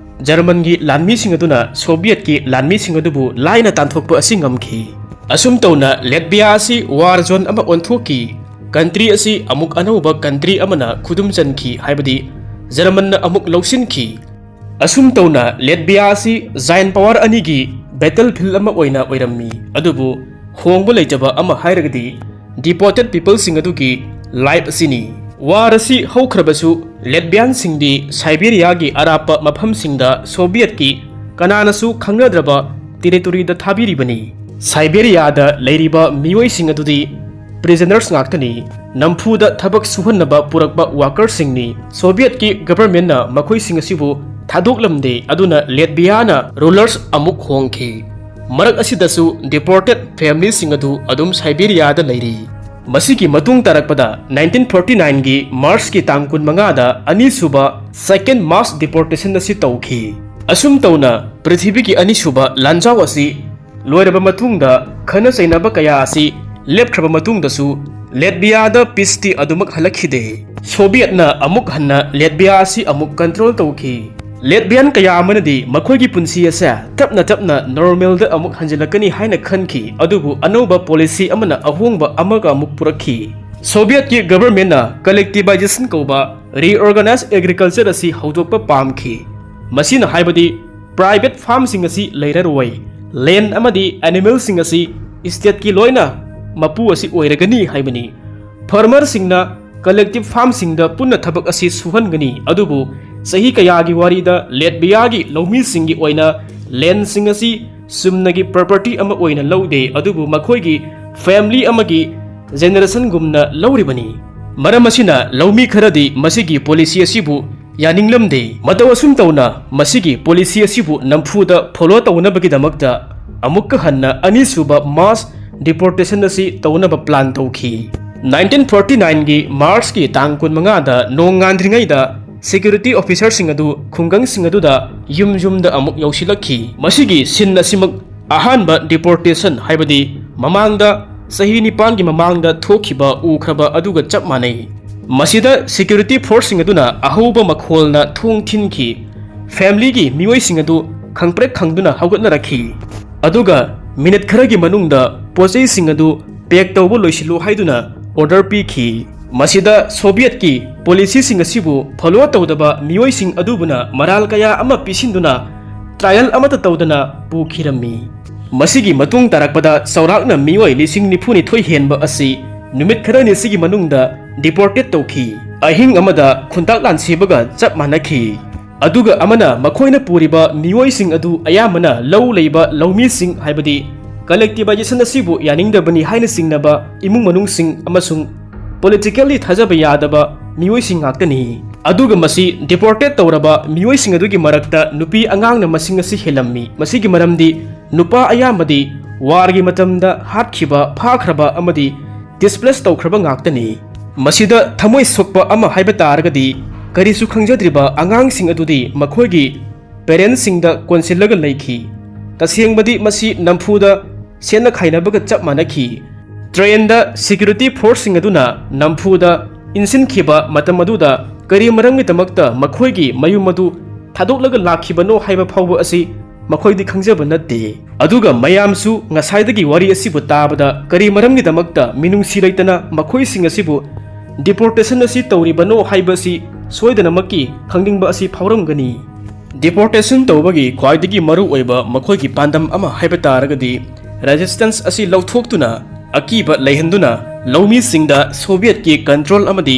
ꯖꯔꯃꯟꯒꯤ ꯂꯥꯟꯃꯤꯁꯤꯡ ꯑꯗꯨꯅ ꯁꯣꯚꯤꯌꯦꯠꯀꯤ ꯂꯥꯟꯃꯤꯁꯤꯡ ꯑꯗꯨꯕꯨ ꯂꯥꯏꯅ ꯇꯥꯟꯊꯣꯛꯄ ꯑꯁꯤ ꯉꯝꯈꯤ꯫ ꯑꯁꯨꯝ ꯇꯧꯅ ꯂꯦꯠꯕꯤꯌꯥ ꯑꯁꯤ ꯋꯥꯔ ꯖꯣꯟ ꯑꯃ ꯑꯣꯟꯊꯣꯛꯈꯤ꯫ ꯀꯟꯇ꯭ꯔꯤ ꯑꯁꯤ ꯑꯃꯨꯛ ꯑꯅꯧꯕ ꯀꯟꯇ꯭ꯔꯤ ꯑꯃꯅ ꯈꯨꯗꯨꯝ ꯆꯟꯈꯤ, ꯍꯥꯏꯕꯗꯤ ꯖꯔꯃꯟꯅ ꯑꯃꯨꯛ ꯂꯧꯁꯤꯟꯈꯤ꯫ ꯑꯁꯨꯝ ꯇꯧꯅ ꯂꯦꯠꯕꯤꯌꯥ ꯑꯁꯤ ꯖꯥꯏꯟ ꯄꯋꯥꯔ ꯑꯅꯤꯒꯤ ꯕꯦꯇꯜ ꯐꯤꯜꯗ ꯑꯃ ꯑꯣꯏꯅ ꯑꯣꯏꯔꯝꯃꯤ꯫ ꯑꯗꯨꯕꯨ ꯍꯣꯡꯕ ꯂꯩꯇꯕ ꯑꯃ ꯍꯥꯏꯔꯒꯗꯤ ꯗꯤꯄꯣꯔꯇꯦꯠ ꯄꯤꯄꯜꯁꯤꯡ ꯑꯗꯨꯒꯤ ꯂꯥꯏꯐ ꯑꯁꯤꯅꯤ꯫ ꯋꯥꯔ ꯑꯁꯤ ꯍꯧꯈ꯭ꯔꯕꯁꯨ, ꯂꯦꯠꯕꯤꯌꯥꯟꯁꯤꯡꯗꯤ ꯁꯥꯏꯕꯦꯔꯤꯌꯥꯒꯤ ꯑꯔꯥꯞꯄ ꯃꯐꯝꯁꯤꯡꯗ ꯁꯣꯚꯤꯌꯦꯠꯀꯤ ꯀꯅꯥꯅꯁꯨ ꯈꯪꯅꯗ꯭ꯔꯕ ꯇꯦꯔꯤꯇꯣꯔꯤꯗ ꯊꯥꯕꯤꯔꯤꯕꯅꯤ꯫ ꯁꯥꯏꯕꯦꯔꯤꯌꯥꯗ ꯂꯩꯔꯤꯕ ꯃꯤꯑꯣꯏꯁꯤꯡ ꯑꯗꯨꯗꯤ ꯄ꯭ꯔꯤꯖꯅꯔꯁ ꯉꯥꯛꯇꯅꯤ꯫ ꯅꯝꯐꯨꯗ ꯊꯕꯛ ꯁꯨꯍꯟꯅꯕ ꯄꯨꯔꯛꯄ ꯋꯥꯀꯔꯁꯤꯡꯅꯤ꯫ ꯁꯣꯚꯤꯌꯦꯠꯀꯤ ꯒꯚꯔꯟꯃꯦꯟꯠꯅ ꯃꯈꯣꯏꯁꯤꯡ ꯑꯁꯤꯕꯨ ꯊꯥꯗꯣꯛꯂꯝꯗꯦ, ꯑꯗꯨꯅ ꯂꯦꯠꯕꯤꯌꯥꯅ ꯔꯨꯂꯔꯁ ꯑꯃꯨꯛ ꯍꯣꯡꯈꯤ꯫ ꯃꯔꯛ ꯑꯁꯤꯗꯁꯨ ꯗꯤꯄꯣꯔꯇꯦꯠ ꯐꯦꯃꯤꯂꯤꯁꯤꯡ ꯑꯗꯨ ꯑꯗꯨꯝ ꯁꯥꯏꯕꯦꯔꯤꯌꯥꯗ ꯂꯩꯔꯤ꯫ ꯃꯁꯤꯒꯤ ꯃꯇꯨꯡ ꯇꯥꯔꯛꯄꯗ nineteen forty nineꯒꯤ ꯃꯥꯔꯆꯀꯤ ꯇꯥꯡ ꯀꯨꯟꯃꯉꯥꯗ ꯑꯅꯤꯁꯨꯕ, ꯁꯦꯀꯦꯟ ꯃꯥꯁ ꯗꯤꯄꯣꯔꯇꯦꯁꯟ ꯑꯁꯤ ꯇꯧꯈꯤ꯫ ꯑꯁꯨꯝ ꯇꯧꯅ ꯄ꯭ꯔꯤꯊꯤꯕꯤꯒꯤ ꯑꯅꯤꯁꯨꯕ ꯂꯥꯟꯖꯥꯎ ꯑꯁꯤ ꯂꯣꯏꯔꯕ ꯃꯇꯨꯡꯗ, ꯈꯠꯅ ꯆꯩꯅꯕ ꯀꯌꯥ ꯑꯁꯤ ꯂꯦꯞꯈ꯭ꯔꯕ ꯃꯇꯨꯡꯗꯁꯨ, ꯂꯦꯠꯕꯤꯌꯥꯗ ꯄꯤꯁꯇꯤ ꯑꯗꯨꯃꯛ ꯍꯜꯂꯛꯈꯤꯗꯦ꯫ ꯁꯣꯚꯤꯌꯦꯠꯅ ꯑꯃꯨꯛ ꯍꯟꯅ ꯂꯦꯠꯕꯤꯌꯥ ꯑꯁꯤ ꯑꯃꯨꯛ ꯀꯟꯇ꯭ꯔꯣꯜ ꯇꯧꯈꯤ꯫ ꯂꯦꯠꯕꯤꯌꯥꯟ ꯀꯌꯥ ꯑꯃꯅꯗꯤ ꯃꯈꯣꯏꯒꯤ ꯄꯨꯟꯁꯤ ꯑꯁꯦ ꯇꯞꯅ ꯇꯞꯅ ꯅꯣꯔꯃꯦꯜꯗ ꯑꯃꯨꯛ ꯍꯟꯖꯤꯜꯂꯛꯀꯅꯤ ꯍꯥꯏꯅ ꯈꯟꯈꯤ, ꯑꯗꯨꯕꯨ ꯑꯅꯧꯕ ꯄꯣꯂꯤꯁꯤ ꯑꯃꯅ ꯑꯍꯣꯡꯕ ꯑꯃꯒ ꯑꯃꯨꯛ ꯄꯨꯔꯛꯈꯤ꯫ ꯁꯣꯚꯤꯌꯠꯀꯤ ꯒꯚꯔꯟꯃꯦꯟꯠꯅ ꯀꯂꯦꯛꯇꯤꯚꯥꯏꯖꯦꯁꯟ ꯀꯧꯕ ꯔꯤꯑꯣꯔꯒꯅꯥꯏꯖ ꯑꯦꯒ꯭ꯔꯤꯀꯜꯆꯔ ꯑꯁꯤ ꯍꯧꯗꯣꯛꯄ ꯄꯥꯝꯈꯤ꯫ ꯃꯁꯤꯅ ꯍꯥꯏꯕꯗꯤ ꯄ꯭ꯔꯥꯏꯚꯦꯠ ꯐꯥꯔꯝꯁꯤꯡ ꯑꯁꯤ ꯂꯩꯔꯔꯣꯏ, ꯂꯦꯟ ꯑꯃꯗꯤ ꯑꯦꯅꯤꯃꯦꯜꯁꯤꯡ ꯑꯁꯤ ꯏꯁꯇꯦꯠꯀꯤ ꯂꯣꯏꯅ ꯃꯄꯨ ꯑꯁꯤ ꯑꯣꯏꯔꯒꯅꯤ ꯍꯥꯏꯕꯅꯤ꯫ ꯐꯥꯔꯃꯔꯁꯤꯡꯅ ꯀꯂꯦꯛꯇꯤꯚ ꯐꯥꯔꯝꯁꯤꯡꯗ ꯄꯨꯟꯅ ꯊꯕꯛ ꯑꯁꯤ ꯁꯨꯍꯟꯒꯅꯤ, ꯑꯗꯨꯕꯨ ꯆꯍꯤ ꯀꯌꯥꯒꯤ ꯋꯥꯔꯤꯗ ꯂꯦꯠꯕꯤꯌꯥꯒꯤ ꯂꯧꯃꯤꯁꯤꯡꯒꯤ ꯑꯣꯏꯅ ꯂꯦꯟꯁꯤꯡ ꯑꯁꯤ ꯆꯨꯝꯅꯒꯤ ꯄ꯭ꯔꯣꯄꯔꯇꯤ ꯑꯃ ꯑꯣꯏꯅ ꯂꯧꯗꯦ, ꯑꯗꯨꯕꯨ ꯃꯈꯣꯏꯒꯤ ꯐꯦꯃꯤꯂꯤ ꯑꯃꯒꯤ ꯖꯦꯅꯦꯔꯦꯁꯟꯒꯨꯝꯅ ꯂꯧꯔꯤꯕꯅꯤ꯫ ꯃꯔꯝ ꯑꯁꯤꯅ ꯂꯧꯃꯤ ꯈꯔꯗꯤ ꯃꯁꯤꯒꯤ ꯄꯣꯂꯤꯁꯤ ꯑꯁꯤꯕꯨ ꯌꯥꯅꯤꯡꯂꯝꯗꯦ꯫ ꯃꯇꯧ ꯑꯁꯨꯝ ꯇꯧꯅ ꯃꯁꯤꯒꯤ ꯄꯣꯂꯤꯁꯤ ꯑꯁꯤꯕꯨ ꯅꯝꯐꯨꯗ ꯐꯣꯂꯣ ꯇꯧꯅꯕꯒꯤꯗꯃꯛꯇ ꯑꯃꯨꯛꯀ ꯍꯟꯅ ꯑꯅꯤꯁꯨꯕ ꯃꯥꯁ ꯗꯤꯄꯣꯔꯇꯦꯁꯟ ꯑꯁꯤ ꯇꯧꯅꯕ ꯄ꯭ꯂꯥꯟ ꯇꯧꯈꯤ꯫ ꯅꯥꯏꯟꯇꯤꯟ ꯐꯣꯔꯇꯤ ꯅꯥꯏꯟꯒꯤ ꯃꯥꯔꯆꯀꯤ ꯇꯥꯡ ꯀꯨꯟꯃꯉꯥꯗ ꯅꯣꯡꯉꯥꯟꯗ꯭ꯔꯤꯉꯩꯗ ꯁꯦꯀ꯭ꯌꯨꯔꯤꯇꯤ ꯑꯣꯐꯤꯁꯔꯁꯤꯡ ꯑꯗꯨ ꯈꯨꯡꯒꯪꯁꯤꯡ ꯑꯗꯨꯗ ꯌꯨꯝ ꯌꯨꯝꯗ ꯑꯃꯨꯛ ꯌꯧꯁꯤꯜꯂꯛꯈꯤ꯫ ꯃꯁꯤꯒꯤ ꯁꯤꯟ ꯑꯁꯤꯃꯛ ꯑꯍꯥꯟꯕ ꯗꯤꯄꯣꯔꯇꯦꯁꯟ, ꯍꯥꯏꯕꯗꯤ ꯃꯃꯥꯡꯗ ꯆꯍꯤ ꯅꯤꯄꯥꯟꯒꯤ ꯃꯃꯥꯡꯗ ꯊꯣꯛꯈꯤꯕ ꯎꯈ꯭ꯔꯕ ꯑꯗꯨꯒ ꯆꯞ ꯃꯥꯟꯅꯩ꯫ ꯃꯁꯤꯗ ꯁꯦꯀ꯭ꯌꯨꯔꯤꯇꯤ ꯐꯣꯔꯁꯁꯤꯡ ꯑꯗꯨꯅ ꯑꯍꯧꯕ ꯃꯈꯣꯜꯅ ꯊꯣꯡ ꯊꯤꯟꯈꯤ꯫ ꯐꯦꯃꯤꯂꯤꯒꯤ ꯃꯤꯑꯣꯏꯁꯤꯡ ꯑꯗꯨ ꯈꯪꯄ꯭ꯔꯦꯛ ꯈꯪꯗꯨꯅ ꯍꯧꯒꯠꯅꯔꯛꯈꯤ꯫ ꯑꯗꯨꯒ ꯃꯤꯅꯠ ꯈꯔꯒꯤ ꯃꯅꯨꯡꯗ ꯄꯣꯠꯆꯩꯁꯤꯡ ꯑꯗꯨ ꯄꯦꯛ ꯇꯧꯕ ꯂꯣꯏꯁꯤꯜꯂꯨ ꯍꯥꯏꯗꯨꯅ ꯑꯣꯔꯗꯔ ꯄꯤꯈꯤ꯫ ꯃꯁꯤꯗ ꯁꯣꯚꯤꯌꯠꯀꯤ ꯄꯣꯂꯤꯁꯤꯁꯤꯡ ꯑꯁꯤꯕꯨ ꯐꯣꯂꯣ ꯇꯧꯗꯕ ꯃꯤꯑꯣꯏꯁꯤꯡ ꯑꯗꯨꯕꯨꯅ ꯃꯔꯥꯜ ꯀꯌꯥ ꯑꯃ ꯄꯤꯁꯤꯟꯗꯨꯅ ꯇ꯭ꯔꯥꯌꯦꯜ ꯑꯃꯠꯇ ꯇꯧꯗꯅ ꯄꯨꯈꯤꯔꯝꯃꯤ꯫ ꯃꯁꯤꯒꯤ ꯃꯇꯨꯡ ꯇꯥꯔꯛꯄꯗ ꯆꯥꯎꯔꯥꯛꯅ ꯃꯤꯑꯣꯏ ꯂꯤꯁꯤꯡ ꯅꯤꯐꯨ ꯅꯤꯊꯣꯏ ꯍꯦꯟꯕ ꯑꯁꯤ ꯅꯨꯃꯤꯠ ꯈꯔꯅꯤꯁꯤꯒꯤ ꯃꯅꯨꯡꯗ ꯗꯤꯄꯣꯔꯇꯦꯠ ꯇꯧꯈꯤ꯫ ꯑꯍꯤꯡ ꯑꯃꯗ ꯈꯨꯟꯇꯥꯛ ꯂꯥꯟꯁꯤꯕꯒ ꯆꯞ ꯃꯥꯟꯅꯈꯤ꯫ ꯑꯗꯨꯒ ꯑꯃꯅ ꯃꯈꯣꯏꯅ ꯄꯨꯔꯤꯕ ꯃꯤꯑꯣꯏꯁꯤꯡ ꯑꯗꯨ ꯑꯌꯥꯝꯕꯅ ꯂꯧ ꯂꯩꯕ ꯂꯧꯃꯤꯁꯤꯡ, ꯍꯥꯏꯕꯗꯤ ꯀꯂꯦꯛꯇꯤꯚꯥꯏꯖꯦꯁꯟ ꯑꯁꯤꯕꯨ ꯌꯥꯅꯤꯡꯗꯕꯅꯤ ꯍꯥꯏꯅ ꯆꯤꯡꯅꯕ ꯏꯃꯨꯡ ꯃꯅꯨꯡꯁꯤꯡ ꯑꯃꯁꯨꯡ ꯄꯣꯂꯤꯇꯤꯀꯦꯜꯂꯤ ꯊꯥꯖꯕ ꯌꯥꯗꯕ ꯃꯤꯑꯣꯏꯁꯤꯡ ꯉꯥꯛꯇꯅꯤ꯫ ꯑꯗꯨꯒ ꯃꯁꯤ ꯗꯤꯄꯣꯔꯇꯦꯠ ꯇꯧꯔꯕ ꯃꯤꯑꯣꯏꯁꯤꯡ ꯑꯗꯨꯒꯤ ꯃꯔꯛꯇ ꯅꯨꯄꯤ ꯑꯉꯥꯡꯅ ꯃꯁꯤꯡ ꯑꯁꯤ ꯍꯦꯜꯂꯝꯃꯤ꯫ ꯃꯁꯤꯒꯤ ꯃꯔꯝꯗꯤ ꯅꯨꯄꯥ ꯑꯌꯥꯝꯕꯗꯤ ꯋꯥꯔꯒꯤ ꯃꯇꯝꯗ ꯍꯥꯠꯈꯤꯕ, ꯐꯥꯈ꯭ꯔꯕ ꯑꯃꯗꯤ ꯗꯤꯁꯄ꯭ꯂꯦꯁ ꯇꯧꯈ꯭ꯔꯕ ꯉꯥꯛꯇꯅꯤ꯫ ꯃꯁꯤꯗ ꯊꯃꯣꯏ ꯁꯣꯛꯄ ꯑꯃ ꯍꯥꯏꯕ ꯇꯥꯔꯒꯗꯤ, ꯀꯔꯤꯁꯨ ꯈꯪꯖꯗ꯭ꯔꯤꯕ ꯑꯉꯥꯡꯁꯤꯡ ꯑꯗꯨꯗꯤ ꯃꯈꯣꯏꯒꯤ ꯄꯦꯔꯦꯟꯁꯁꯤꯡꯗ ꯀꯣꯟꯁꯤꯜꯂꯒ ꯂꯩꯈꯤ꯫ ꯇꯁꯦꯡꯕꯗꯤ ꯃꯁꯤ ꯅꯝꯐꯨꯗ ꯁꯦꯠꯅ ꯈꯥꯏꯅꯕꯒ ꯆꯞ ꯃꯥꯟꯅꯈꯤ꯫ ꯇ꯭ꯔꯦꯟꯗ ꯁꯦꯀ꯭ꯌꯨꯔꯤꯇꯤ ꯐꯣꯔꯁꯁꯤꯡ ꯑꯗꯨꯅ ꯅꯝꯐꯨꯗ ꯏꯟꯁꯤꯟꯈꯤꯕ ꯃꯇꯝ ꯑꯗꯨꯗ ꯀꯔꯤ ꯃꯔꯝꯒꯤꯗꯃꯛꯇ ꯃꯈꯣꯏꯒꯤ ꯃꯌꯨꯝ ꯑꯗꯨ ꯊꯥꯗꯣꯛꯂꯒ ꯂꯥꯛꯈꯤꯕꯅꯣ ꯍꯥꯏꯕ ꯐꯥꯎꯕ ꯑꯁꯤ ꯃꯈꯣꯏꯗꯤ ꯈꯪꯖꯕ ꯅꯠꯇꯦ꯫ ꯑꯗꯨꯒ ꯃꯌꯥꯝꯁꯨ ꯉꯁꯥꯏꯗꯒꯤ ꯋꯥꯔꯤ ꯑꯁꯤꯕꯨ ꯇꯥꯕꯗ ꯀꯔꯤ ꯃꯔꯝꯒꯤꯗꯃꯛꯇ ꯃꯤꯅꯨꯡꯁꯤ ꯂꯩꯇꯅ ꯃꯈꯣꯏꯁꯤꯡ ꯑꯁꯤꯕꯨ deportation ꯑꯁꯤ ꯇꯧꯔꯤꯕꯅꯣ ꯍꯥꯏꯕ ꯑꯁꯤ ꯁꯣꯏꯗꯅꯃꯛꯀꯤ ꯈꯪꯅꯤꯡꯕ ꯑꯁꯤ ꯐꯥꯎꯔꯝꯒꯅꯤ꯫ Deportation ꯇꯧꯕꯒꯤ ꯈ꯭ꯋꯥꯏꯗꯒꯤ ꯃꯔꯨꯑꯣꯏꯕ ꯃꯈꯣꯏꯒꯤ ꯄꯥꯟꯗꯝ ꯑꯃ ꯍꯥꯏꯕ ꯇꯥꯔꯒꯗꯤ resistance ꯑꯁꯤ ꯂꯧꯊꯣꯛꯇꯨꯅ ꯑꯀꯤꯕ ꯂꯩꯍꯟꯗꯨꯅ ꯂꯧꯃꯤꯁꯤꯡꯗ Sovietꯀꯤ control ꯑꯃꯗꯤ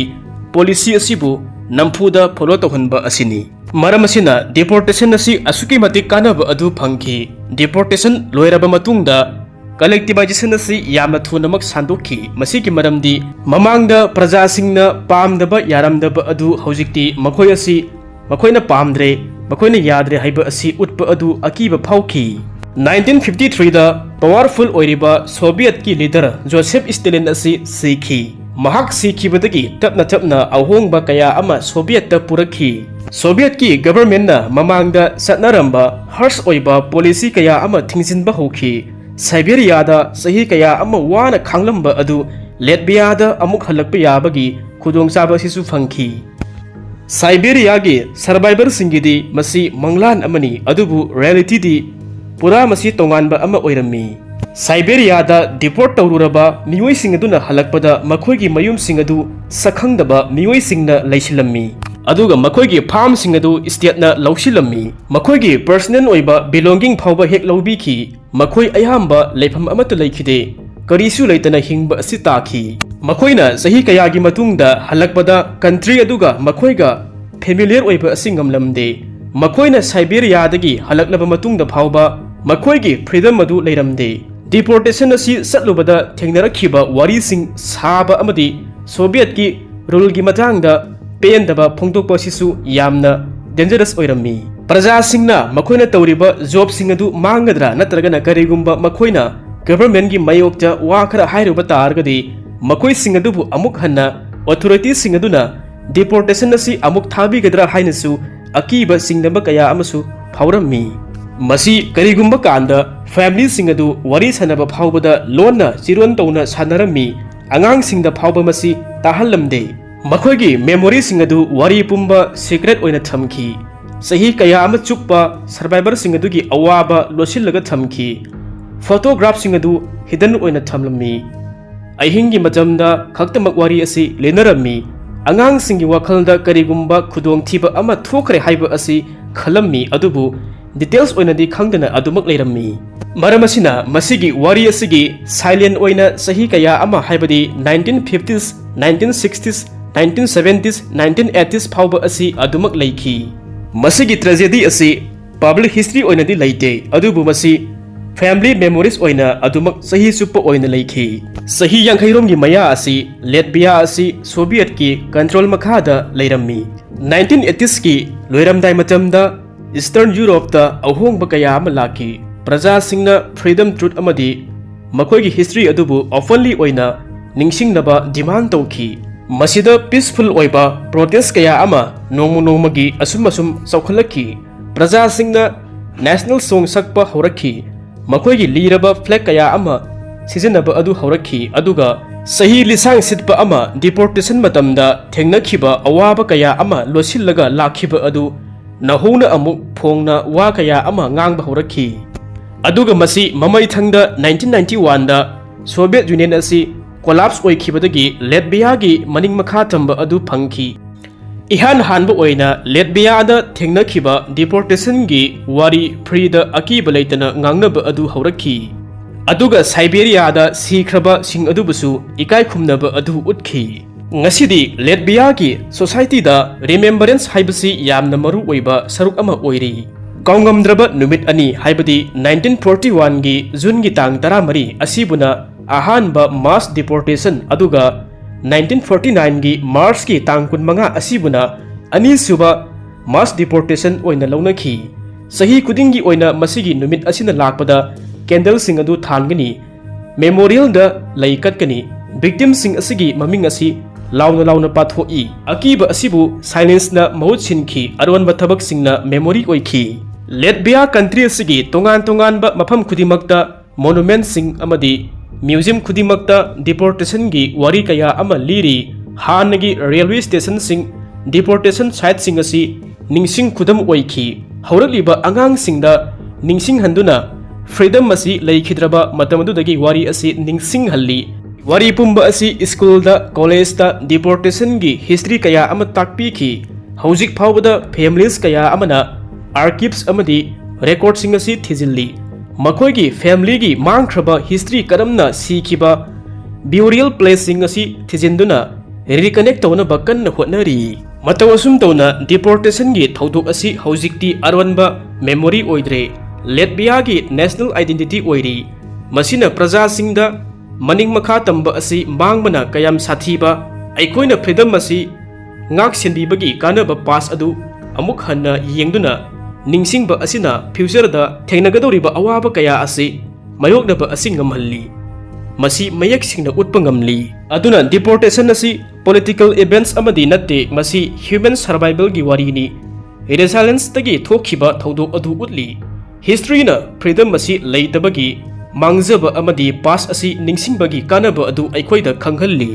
policy ꯑꯁꯤꯕꯨ ꯅꯝꯐꯨꯗ follow ꯇꯧꯍꯟꯕ ꯑꯁꯤꯅꯤ꯫ ꯃꯔꯝ ꯑꯁꯤꯅ deportation ꯑꯁꯤ ꯑꯁꯨꯛꯀꯤ ꯃꯇꯤꯛ ꯀꯥꯟꯅꯕ ꯑꯗꯨ ꯐꯪꯈꯤ꯫ Deportation ꯂꯣꯏꯔꯕ ꯃꯇꯨꯡꯗ collectivization ꯑꯁꯤ ꯌꯥꯝꯅ ꯊꯨꯅꯃꯛ ꯁꯟꯗꯣꯛꯈꯤ꯫ ꯃꯁꯤꯒꯤ ꯃꯔꯝꯗꯤ ꯃꯃꯥꯡꯗ ꯄ꯭ꯔꯖꯥꯁꯤꯡꯅ ꯄꯥꯝꯗꯕ ꯌꯥꯔꯝꯗꯕ ꯑꯗꯨ ꯍꯧꯖꯤꯛꯇꯤ ꯃꯈꯣꯏ ꯑꯁꯤ ꯃꯈꯣꯏꯅ ꯄꯥꯝꯗ꯭ꯔꯦ, ꯃꯈꯣꯏꯅ ꯌꯥꯗ꯭ꯔꯦ ꯍꯥꯏꯕ ꯑꯁꯤ ꯎꯠꯄ ꯑꯗꯨ ꯑꯀꯤꯕ ꯐꯥꯎꯈꯤ꯫ Nineteen fifty threeꯗ powerful ꯑꯣꯏꯔꯤꯕ Sovietꯀꯤ leader Joseph Stalin ꯑꯁꯤ ꯁꯤꯈꯤ꯫ ꯃꯍꯥꯛ ꯁꯤꯈꯤꯕꯗꯒꯤ ꯇꯞꯅ ꯇꯞꯅ ꯑꯍꯣꯡꯕ ꯀꯌꯥ ꯑꯃ Sovietꯇ ꯄꯨꯔꯛꯈꯤ꯫ Sovietꯀꯤ governmentꯅ ꯃꯃꯥꯡꯗ ꯆꯠꯅꯔꯝꯕ harsh ꯑꯣꯏꯕ policy ꯀꯌꯥ ꯑꯃ ꯊꯤꯡꯖꯤꯟꯕ ꯍꯧꯈꯤ꯫ Siberiaꯗ ꯆꯍꯤ ꯀꯌꯥ ꯑꯃ ꯋꯥꯅ ꯈꯥꯡꯂꯝꯕ ꯑꯗꯨ Latviaꯗ ꯑꯃꯨꯛ ꯍꯜꯂꯛꯄ ꯌꯥꯕꯒꯤ ꯈꯨꯗꯣꯡꯆꯥꯕ ꯑꯁꯤꯁꯨ ꯐꯪꯈꯤ꯫ Siberiaꯒꯤ survivorꯁꯤꯡꯒꯤꯗꯤ ꯃꯁꯤ ꯃꯪꯂꯥꯟ ꯑꯃꯅꯤ, ꯑꯗꯨꯕꯨ realityꯗꯤ ꯄꯨꯔꯥ ꯃꯁꯤ ꯇꯣꯉꯥꯟꯕ ꯑꯃ ꯑꯣꯏꯔꯝꯃꯤ꯫ Siberiaꯗ deport ꯇꯧꯔꯨꯔꯕ ꯃꯤꯑꯣꯏꯁꯤꯡ ꯑꯗꯨꯅ ꯍꯜꯂꯛꯄꯗ ꯃꯈꯣꯏꯒꯤ ꯃꯌꯨꯝꯁꯤꯡ ꯑꯗꯨ ꯁꯛꯈꯪꯗꯕ ꯃꯤꯑꯣꯏꯁꯤꯡꯅ ꯂꯩꯁꯤꯜꯂꯝꯃꯤ, ꯑꯗꯨꯒ ꯃꯈꯣꯏꯒꯤ farmꯁꯤꯡ ꯑꯗꯨ stateꯅ ꯂꯧꯁꯤꯜꯂꯝꯃꯤ꯫ ꯃꯈꯣꯏꯒꯤ personal ꯑꯣꯏꯕ belonging ꯐꯥꯎꯕ ꯍꯦꯛ ꯂꯧꯕꯤꯈꯤ꯫ ꯃꯈꯣꯏ ꯑꯌꯥꯝꯕ ꯂꯩꯐꯝ ꯑꯃꯠꯇ ꯂꯩꯈꯤꯗꯦ꯫ ꯀꯔꯤꯁꯨ ꯂꯩꯇꯅ ꯍꯤꯡꯕ ꯑꯁꯤ ꯇꯥꯈꯤ꯫ ꯃꯈꯣꯏꯅ ꯆꯍꯤ ꯀꯌꯥꯒꯤ ꯃꯇꯨꯡꯗ ꯍꯜꯂꯛꯄꯗ country ꯑꯗꯨꯒ ꯃꯈꯣꯏꯒ familiar ꯑꯣꯏꯕ ꯑꯁꯤ ꯉꯝꯂꯝꯗꯦ꯫ ꯃꯈꯣꯏꯅ Siberiaꯗꯒꯤ ꯍꯜꯂꯛꯂꯕ ꯃꯇꯨꯡꯗ ꯐꯥꯎꯕ ꯃꯈꯣꯏꯒꯤ freedom ꯑꯗꯨ ꯂꯩꯔꯝꯗꯦ꯫ Deportation ꯑꯁꯤ ꯆꯠꯂꯨꯕꯗ ꯊꯦꯡꯅꯔꯛꯈꯤꯕ ꯋꯥꯔꯤꯁꯤꯡ ꯁꯥꯕ ꯑꯃꯗꯤ Sovietꯀꯤ ruleꯒꯤ ꯃꯇꯥꯡꯗ ꯄꯦꯟꯗꯕ ꯐꯣꯡꯗꯣꯛꯄ ꯑꯁꯤꯁꯨ ꯌꯥꯝꯅ dangerous ꯑꯣꯏꯔꯝꯃꯤ꯫ ꯄ꯭ꯔꯖꯥꯁꯤꯡꯅ ꯃꯈꯣꯏꯅ ꯇꯧꯔꯤꯕ jobꯁꯤꯡ ꯑꯗꯨ ꯃꯥꯡꯒꯗ꯭ꯔꯥ ꯅꯠꯇ꯭ꯔꯒꯅ ꯀꯔꯤꯒꯨꯝꯕ ꯃꯈꯣꯏꯅ governmentꯒꯤ ꯃꯥꯌꯣꯛꯇ ꯋꯥ ꯈꯔ ꯍꯥꯏꯔꯨꯕ ꯇꯥꯔꯒꯗꯤ ꯃꯈꯣꯏꯁꯤꯡ ꯑꯗꯨꯕꯨ ꯑꯃꯨꯛ ꯍꯟꯅ authorityꯁꯤꯡ ꯑꯗꯨꯅ deportation ꯑꯁꯤ ꯑꯃꯨꯛ ꯊꯥꯕꯤꯒꯗ꯭ꯔꯥ ꯍꯥꯏꯅꯁꯨ ꯑꯀꯤꯕ ꯆꯤꯡꯅꯕ ꯀꯌꯥ ꯑꯃꯁꯨ ꯐꯥꯎꯔꯝꯃꯤ꯫ ꯃꯁꯤ ꯀꯔꯤꯒꯨꯝꯕ ꯀꯥꯟꯗ familyꯁꯤꯡ ꯑꯗꯨ ꯋꯥꯔꯤ ꯁꯥꯟꯅꯕ ꯐꯥꯎꯕꯗ ꯂꯣꯟꯅ ꯆꯤꯔꯣꯟ ꯇꯧꯅ ꯁꯥꯟꯅꯔꯝꯃꯤ꯫ ꯑꯉꯥꯡꯁꯤꯡꯗ ꯐꯥꯎꯕ ꯃꯁꯤ ꯇꯥꯍꯜꯂꯝꯗꯦ꯫ ꯃꯈꯣꯏꯒꯤ memoryꯁꯤꯡ ꯑꯗꯨ ꯋꯥꯔꯤ ꯄꯨꯝꯕ secret ꯑꯣꯏꯅ ꯊꯝꯈꯤ꯫ ꯆꯍꯤ ꯀꯌꯥ ꯑꯃ ꯆꯨꯞꯄ ꯁꯔꯚꯥꯏꯚꯔꯁꯤꯡ ꯑꯗꯨꯒꯤ ꯑꯋꯥꯕ ꯂꯣꯠꯁꯤꯜꯂꯒ ꯊꯝꯈꯤ꯫ ꯐꯣꯇꯣꯒ꯭ꯔꯥꯐꯁꯤꯡ ꯑꯗꯨ ꯍꯤꯗꯟ ꯑꯣꯏꯅ ꯊꯝꯂꯝꯃꯤ꯫ ꯑꯍꯤꯡꯒꯤ ꯃꯇꯝꯗ ꯈꯛꯇꯃꯛ ꯋꯥꯔꯤ ꯑꯁꯤ ꯂꯤꯅꯔꯝꯃꯤ꯫ ꯑꯉꯥꯡꯁꯤꯡꯒꯤ ꯋꯥꯈꯜꯗ ꯀꯔꯤꯒꯨꯝꯕ ꯈꯨꯗꯣꯡꯊꯤꯕ ꯑꯃ ꯊꯣꯛꯈ꯭ꯔꯦ ꯍꯥꯏꯕ ꯑꯁꯤ ꯈꯜꯂꯝꯃꯤ, ꯑꯗꯨꯕꯨ ꯗꯤꯇꯦꯜꯁ ꯑꯣꯏꯅꯗꯤ ꯈꯪꯗꯅ ꯑꯗꯨꯃꯛ ꯂꯩꯔꯝꯃꯤ꯫ ꯃꯔꯝ ꯑꯁꯤꯅ ꯃꯁꯤꯒꯤ ꯋꯥꯔꯤ ꯑꯁꯤꯒꯤ ꯁꯥꯏꯂꯦꯟ ꯑꯣꯏꯅ ꯆꯍꯤ ꯀꯌꯥ ꯑꯃ, ꯍꯥꯏꯕꯗꯤ nineteen fifties, nineteen sixties, nineteen seventies, nineteen eighties ꯐꯥꯎꯕ ꯑꯁꯤ ꯑꯗꯨꯃꯛ ꯂꯩꯈꯤ꯫ ꯃꯁꯤꯒꯤ ꯇ꯭ꯔꯦꯖꯦꯗꯤ ꯑꯁꯤ ꯄꯕ꯭ꯂꯤꯛ ꯍꯤꯁꯇ꯭ꯔꯤ ꯑꯣꯏꯅꯗꯤ ꯂꯩꯇꯦ, ꯑꯗꯨꯕꯨ ꯃꯁꯤ ꯐꯦꯃꯤꯂꯤ ꯃꯦꯃꯣꯔꯤꯁ ꯑꯣꯏꯅ ꯑꯗꯨꯃꯛ ꯆꯍꯤ ꯆꯨꯞꯄ ꯑꯣꯏꯅ ꯂꯩꯈꯤ꯫ ꯆꯍꯤ ꯌꯥꯡꯈꯩꯔꯣꯝꯒꯤ ꯃꯌꯥ ꯑꯁꯤ ꯂꯦꯠꯕꯤꯌꯥ ꯑꯁꯤ ꯁꯣꯚꯤꯌꯦꯠꯀꯤ ꯀꯟꯇ꯭ꯔꯣꯜ ꯃꯈꯥꯗ ꯂꯩꯔꯝꯃꯤ꯫ ꯅꯥꯏꯟꯇꯤꯟ ꯑꯩꯠꯇꯤꯁꯀꯤ ꯂꯣꯏꯔꯝꯗꯥꯏ ꯃꯇꯝꯗ ꯏꯁꯇꯔꯟ ꯌꯨꯔꯣꯞꯇ ꯑꯍꯣꯡꯕ ꯀꯌꯥ ꯑꯃ ꯂꯥꯛꯈꯤ꯫ ꯄ꯭ꯔꯖꯥꯁꯤꯡꯅ ꯐ꯭ꯔꯤꯗꯝ, ꯇ꯭ꯔꯨꯠ ꯑꯃꯗꯤ ꯃꯈꯣꯏꯒꯤ ꯍꯤꯁꯇ꯭ꯔꯤ ꯑꯗꯨꯕꯨ ꯑꯣꯄꯟꯂꯤ ꯑꯣꯏꯅ ꯅꯤꯡꯁꯤꯡꯅꯕ ꯗꯤꯃꯥꯟ ꯇꯧꯈꯤ꯫ ꯃꯁꯤꯗ ꯄꯤꯁꯐꯨꯜ ꯑꯣꯏꯕ ꯄ꯭ꯔꯣꯇꯦꯁ ꯀꯌꯥ ꯑꯃ ꯅꯣꯡꯃ ꯅꯣꯡꯃꯒꯤ ꯑꯁꯨꯝ ꯑꯁꯨꯝ ꯆꯥꯎꯈꯠꯂꯛꯈꯤ꯫ ꯄ꯭ꯔꯖꯥꯁꯤꯡꯅ ꯅꯦꯁꯅꯦꯜ ꯁꯣꯡ ꯁꯛꯄ ꯍꯧꯔꯛꯈꯤ꯫ ꯃꯈꯣꯏꯒꯤ ꯂꯤꯔꯕ ꯐ꯭ꯂꯦꯒ ꯀꯌꯥ ꯑꯃ ꯁꯤꯖꯤꯟꯅꯕ ꯑꯗꯨ ꯍꯧꯔꯛꯈꯤ, ꯑꯗꯨꯒ ꯆꯍꯤ ꯂꯤꯁꯥꯡ ꯁꯤꯠꯄ ꯑꯃ ꯗꯤꯄꯣꯔꯇꯦꯁꯟ ꯃꯇꯝꯗ ꯊꯦꯡꯅꯈꯤꯕ ꯑꯋꯥꯕ ꯀꯌꯥ ꯑꯃ ꯂꯣꯠꯁꯤꯜꯂꯒ ꯂꯥꯛꯈꯤꯕ ꯑꯗꯨ ꯅꯧꯍꯧꯅ ꯑꯃꯨꯛ ꯐꯣꯡꯅ ꯋꯥ ꯀꯌꯥ ꯑꯃ ꯉꯥꯡꯕ ꯍꯧꯔꯛꯈꯤ꯫ ꯑꯗꯨꯒ ꯃꯁꯤ ꯃꯃꯩꯊꯪꯗ ꯅꯥꯏꯟꯇꯤꯟ ꯅꯥꯏꯟꯇꯤ ꯋꯥꯟꯗ ꯁꯣꯚꯤꯌꯦꯠ ꯌꯨꯅꯤꯌꯟ ꯑꯁꯤ ꯀꯣꯂꯥꯞꯁ ꯑꯣꯏꯈꯤꯕꯗꯒꯤ ꯂꯦꯠꯕꯤꯌꯥꯒꯤ ꯃꯅꯤꯡ ꯃꯈꯥ ꯊꯝꯕ ꯑꯗꯨ ꯐꯪꯈꯤ꯫ ꯏꯍꯥꯟ ꯍꯥꯟꯕ ꯑꯣꯏꯅ ꯂꯦꯠꯕꯤꯌꯥꯗ ꯊꯦꯡꯅꯈꯤꯕ ꯗꯤꯄꯣꯔꯇꯦꯁꯟꯒꯤ ꯋꯥꯔꯤ ꯐ꯭ꯔꯤꯗ ꯑꯀꯤꯕ ꯂꯩꯇꯅ ꯉꯥꯡꯅꯕ ꯑꯗꯨ ꯍꯧꯔꯛꯈꯤ, ꯑꯗꯨꯒ ꯁꯥꯏꯕꯦꯔꯤꯌꯥꯗ ꯁꯤꯈ꯭ꯔꯕꯁꯤꯡ ꯑꯗꯨꯕꯨꯁꯨ ꯏꯀꯥꯏ ꯈꯨꯝꯅꯕ ꯑꯗꯨ ꯎꯠꯈꯤ꯫ ꯉꯁꯤꯗꯤ ꯂꯦꯠꯕꯤꯌꯥꯒꯤ ꯁꯣꯁꯥꯏꯇꯤꯗ ꯔꯤꯃꯦꯝꯕꯔꯦꯟꯁ ꯍꯥꯏꯕꯁꯤ ꯌꯥꯝꯅ ꯃꯔꯨ ꯑꯣꯏꯕ ꯁꯔꯨꯛ ꯑꯃ ꯑꯣꯏꯔꯤ꯫ ꯀꯥꯎꯉꯝꯗ꯭ꯔꯕ ꯅꯨꯃꯤꯠ ꯑꯅꯤ, ꯍꯥꯏꯕꯗꯤ ꯅꯥꯏꯟꯇꯤꯟ ꯐꯣꯔꯇꯤ ꯋꯥꯟꯒꯤ ꯖꯨꯟꯒꯤ ꯇꯥꯡ ꯇꯔꯥꯃꯔꯤ ꯑꯁꯤꯕꯨꯅ ꯑꯍꯥꯟꯕ ꯃꯥꯁ ꯗꯤꯄꯣꯔꯇꯦꯁꯟ, ꯑꯗꯨꯒ ꯅꯥꯏꯟꯇꯤꯟ ꯐꯣꯔꯇꯤ ꯅꯥꯏꯟꯒꯤ ꯃꯥꯔꯆꯀꯤ ꯇꯥꯡ ꯀꯨꯟꯃꯉꯥ ꯑꯁꯤꯕꯨꯅ ꯑꯅꯤꯁꯨꯕ ꯃꯥꯁ ꯗꯤꯄꯣꯔꯇꯦꯁꯟ ꯑꯣꯏꯅ ꯂꯧꯅꯈꯤ꯫ ꯆꯍꯤ ꯈꯨꯗꯤꯡꯒꯤ ꯑꯣꯏꯅ ꯃꯁꯤꯒꯤ ꯅꯨꯃꯤꯠ ꯑꯁꯤꯅ ꯂꯥꯛꯄꯗ ꯀꯦꯟꯗꯜꯁꯤꯡ ꯑꯗꯨ ꯊꯥꯟꯒꯅꯤ, ꯃꯦꯃꯣꯔꯤꯌꯦꯜꯗ ꯂꯩ ꯀꯠꯀꯅꯤ꯫ ꯚꯤꯛꯇꯤꯝꯁꯤꯡ ꯑꯁꯤꯒꯤ ꯃꯃꯤꯡ ꯑꯁꯤ ꯂꯥꯎꯅ ꯂꯥꯎꯅ ꯄꯥꯊꯣꯛꯏ꯫ ꯑꯀꯤꯕ ꯑꯁꯤꯕꯨ ꯁꯥꯏꯂꯦꯟꯁꯅ ꯃꯍꯨꯠ ꯁꯤꯟꯈꯤ, ꯑꯔꯣꯟꯕ ꯊꯕꯛꯁꯤꯡꯅ ꯃꯦꯃꯣꯔꯤ ꯑꯣꯏꯈꯤ꯫ ꯂꯦꯠꯕꯤꯌꯥ ꯀꯟꯇ꯭ꯔꯤ ꯑꯁꯤꯒꯤ ꯇꯣꯉꯥꯟ ꯇꯣꯉꯥꯟꯕ ꯃꯐꯝ ꯈꯨꯗꯤꯡꯃꯛꯇ ꯃꯣꯅꯨꯃꯦꯟꯠꯁꯤꯡ ꯑꯃꯗꯤ ꯃ꯭ꯌꯨꯖꯤꯌꯝ ꯈꯨꯗꯤꯡꯃꯛꯇ ꯗꯤꯄꯣꯔꯇꯦꯁꯟꯒꯤ ꯋꯥꯔꯤ ꯀꯌꯥ ꯑꯃ ꯂꯤꯔꯤ꯫ ꯍꯥꯟꯅꯒꯤ ꯔꯦꯜꯋꯦ ꯁ꯭ꯇꯦꯁꯟꯁꯤꯡ, ꯗꯤꯄꯣꯔꯇꯦꯁꯟ ꯁꯥꯏꯠꯁꯤꯡ ꯑꯁꯤ ꯅꯤꯡꯁꯤꯡ ꯈꯨꯗꯝ ꯑꯣꯏꯈꯤ꯫ ꯍꯧꯔꯛꯂꯤꯕ ꯑꯉꯥꯡꯁꯤꯡꯗ ꯅꯤꯡꯁꯤꯡꯍꯟꯗꯨꯅ freedom ꯑꯁꯤ ꯂꯩꯈꯤꯗ꯭ꯔꯕ ꯃꯇꯝ ꯑꯗꯨꯗꯒꯤ ꯋꯥꯔꯤ ꯑꯁꯤ ꯅꯤꯡꯁꯤꯡꯍꯜꯂꯤ꯫ ꯋꯥꯔꯤ ꯄꯨꯝꯕ ꯑꯁꯤ ꯁ꯭ꯀꯨꯜꯗ, ꯀꯣꯂꯦꯖꯇ deportationꯒꯤ history ꯀꯌꯥ ꯑꯃ ꯇꯥꯛꯄꯤꯈꯤ꯫ ꯍꯧꯖꯤꯛ ꯐꯥꯎꯕꯗ families ꯀꯌꯥ ꯑꯃꯅ archives ꯑꯃꯗꯤ recordꯁꯤꯡ ꯑꯁꯤ ꯊꯤꯖꯤꯜꯂꯤ꯫ ꯃꯈꯣꯏꯒꯤ familyꯒꯤ ꯃꯥꯡꯈ꯭ꯔꯕ history, ꯀꯔꯝꯅ ꯁꯤꯈꯤꯕ, burial placeꯁꯤꯡ ꯑꯁꯤ ꯊꯤꯖꯤꯟꯗꯨꯅ reconnect ꯇꯧꯅꯕ ꯀꯟꯅ ꯍꯣꯠꯅꯔꯤ꯫ ꯃꯇꯧ ꯑꯁꯨꯝ ꯇꯧꯅ deportationꯒꯤ ꯊꯧꯗꯣꯛ ꯑꯁꯤ ꯍꯧꯖꯤꯛꯇꯤ ꯑꯔꯣꯟꯕ memory ꯑꯣꯏꯗ꯭ꯔꯦ, ꯂꯦꯠꯕꯤꯌꯥꯒꯤ national identity ꯑꯣꯏꯔꯤ꯫ ꯃꯁꯤꯅ ꯄ꯭ꯔꯖꯥꯁꯤꯡꯗ ꯃꯅꯤꯡ ꯃꯈꯥ ꯇꯝꯕ ꯑꯁꯤ ꯃꯥꯡꯕꯅ ꯀꯌꯥꯝ ꯁꯥꯊꯤꯕ, ꯑꯩꯈꯣꯏꯅ freedom ꯑꯁꯤ ꯉꯥꯛ ꯁꯦꯟꯕꯤꯕꯒꯤ ꯀꯥꯟꯅꯕ past ꯑꯗꯨ ꯑꯃꯨꯛ ꯍꯟꯅ ꯌꯦꯡꯗꯨꯅ ꯅꯤꯡꯁꯤꯡꯕ ꯑꯁꯤꯅ futureꯗ ꯊꯦꯡꯅꯒꯗꯧꯔꯤꯕ ꯑꯋꯥꯕ ꯀꯌꯥ ꯑꯁꯤ ꯃꯥꯌꯣꯛꯅꯕ ꯑꯁꯤ ꯉꯝꯍꯜꯂꯤ꯫ ꯃꯁꯤ ꯃꯌꯦꯛ ꯁꯦꯡꯅ ꯎꯠꯄ ꯉꯝꯂꯤ꯫ ꯑꯗꯨꯅ deportation ꯑꯁꯤ political events ꯑꯃꯗꯤ ꯅꯠꯇꯦ, ꯃꯁꯤ human survivalꯒꯤ ꯋꯥꯔꯤꯅꯤ꯫ Resilienceꯇꯒꯤ ꯊꯣꯛꯈꯤꯕ ꯊꯧꯗꯣꯛ ꯑꯗꯨ ꯎꯠꯂꯤ꯫ Historyꯅ freedom ꯑꯁꯤ ꯂꯩꯇꯕꯒꯤ ꯃꯥꯡꯖꯕ ꯑꯃꯗꯤ past ꯑꯁꯤ ꯅꯤꯡꯁꯤꯡꯕꯒꯤ ꯀꯥꯟꯅꯕ ꯑꯗꯨ ꯑꯩꯈꯣꯏꯗ ꯈꯪꯍꯜꯂꯤ꯫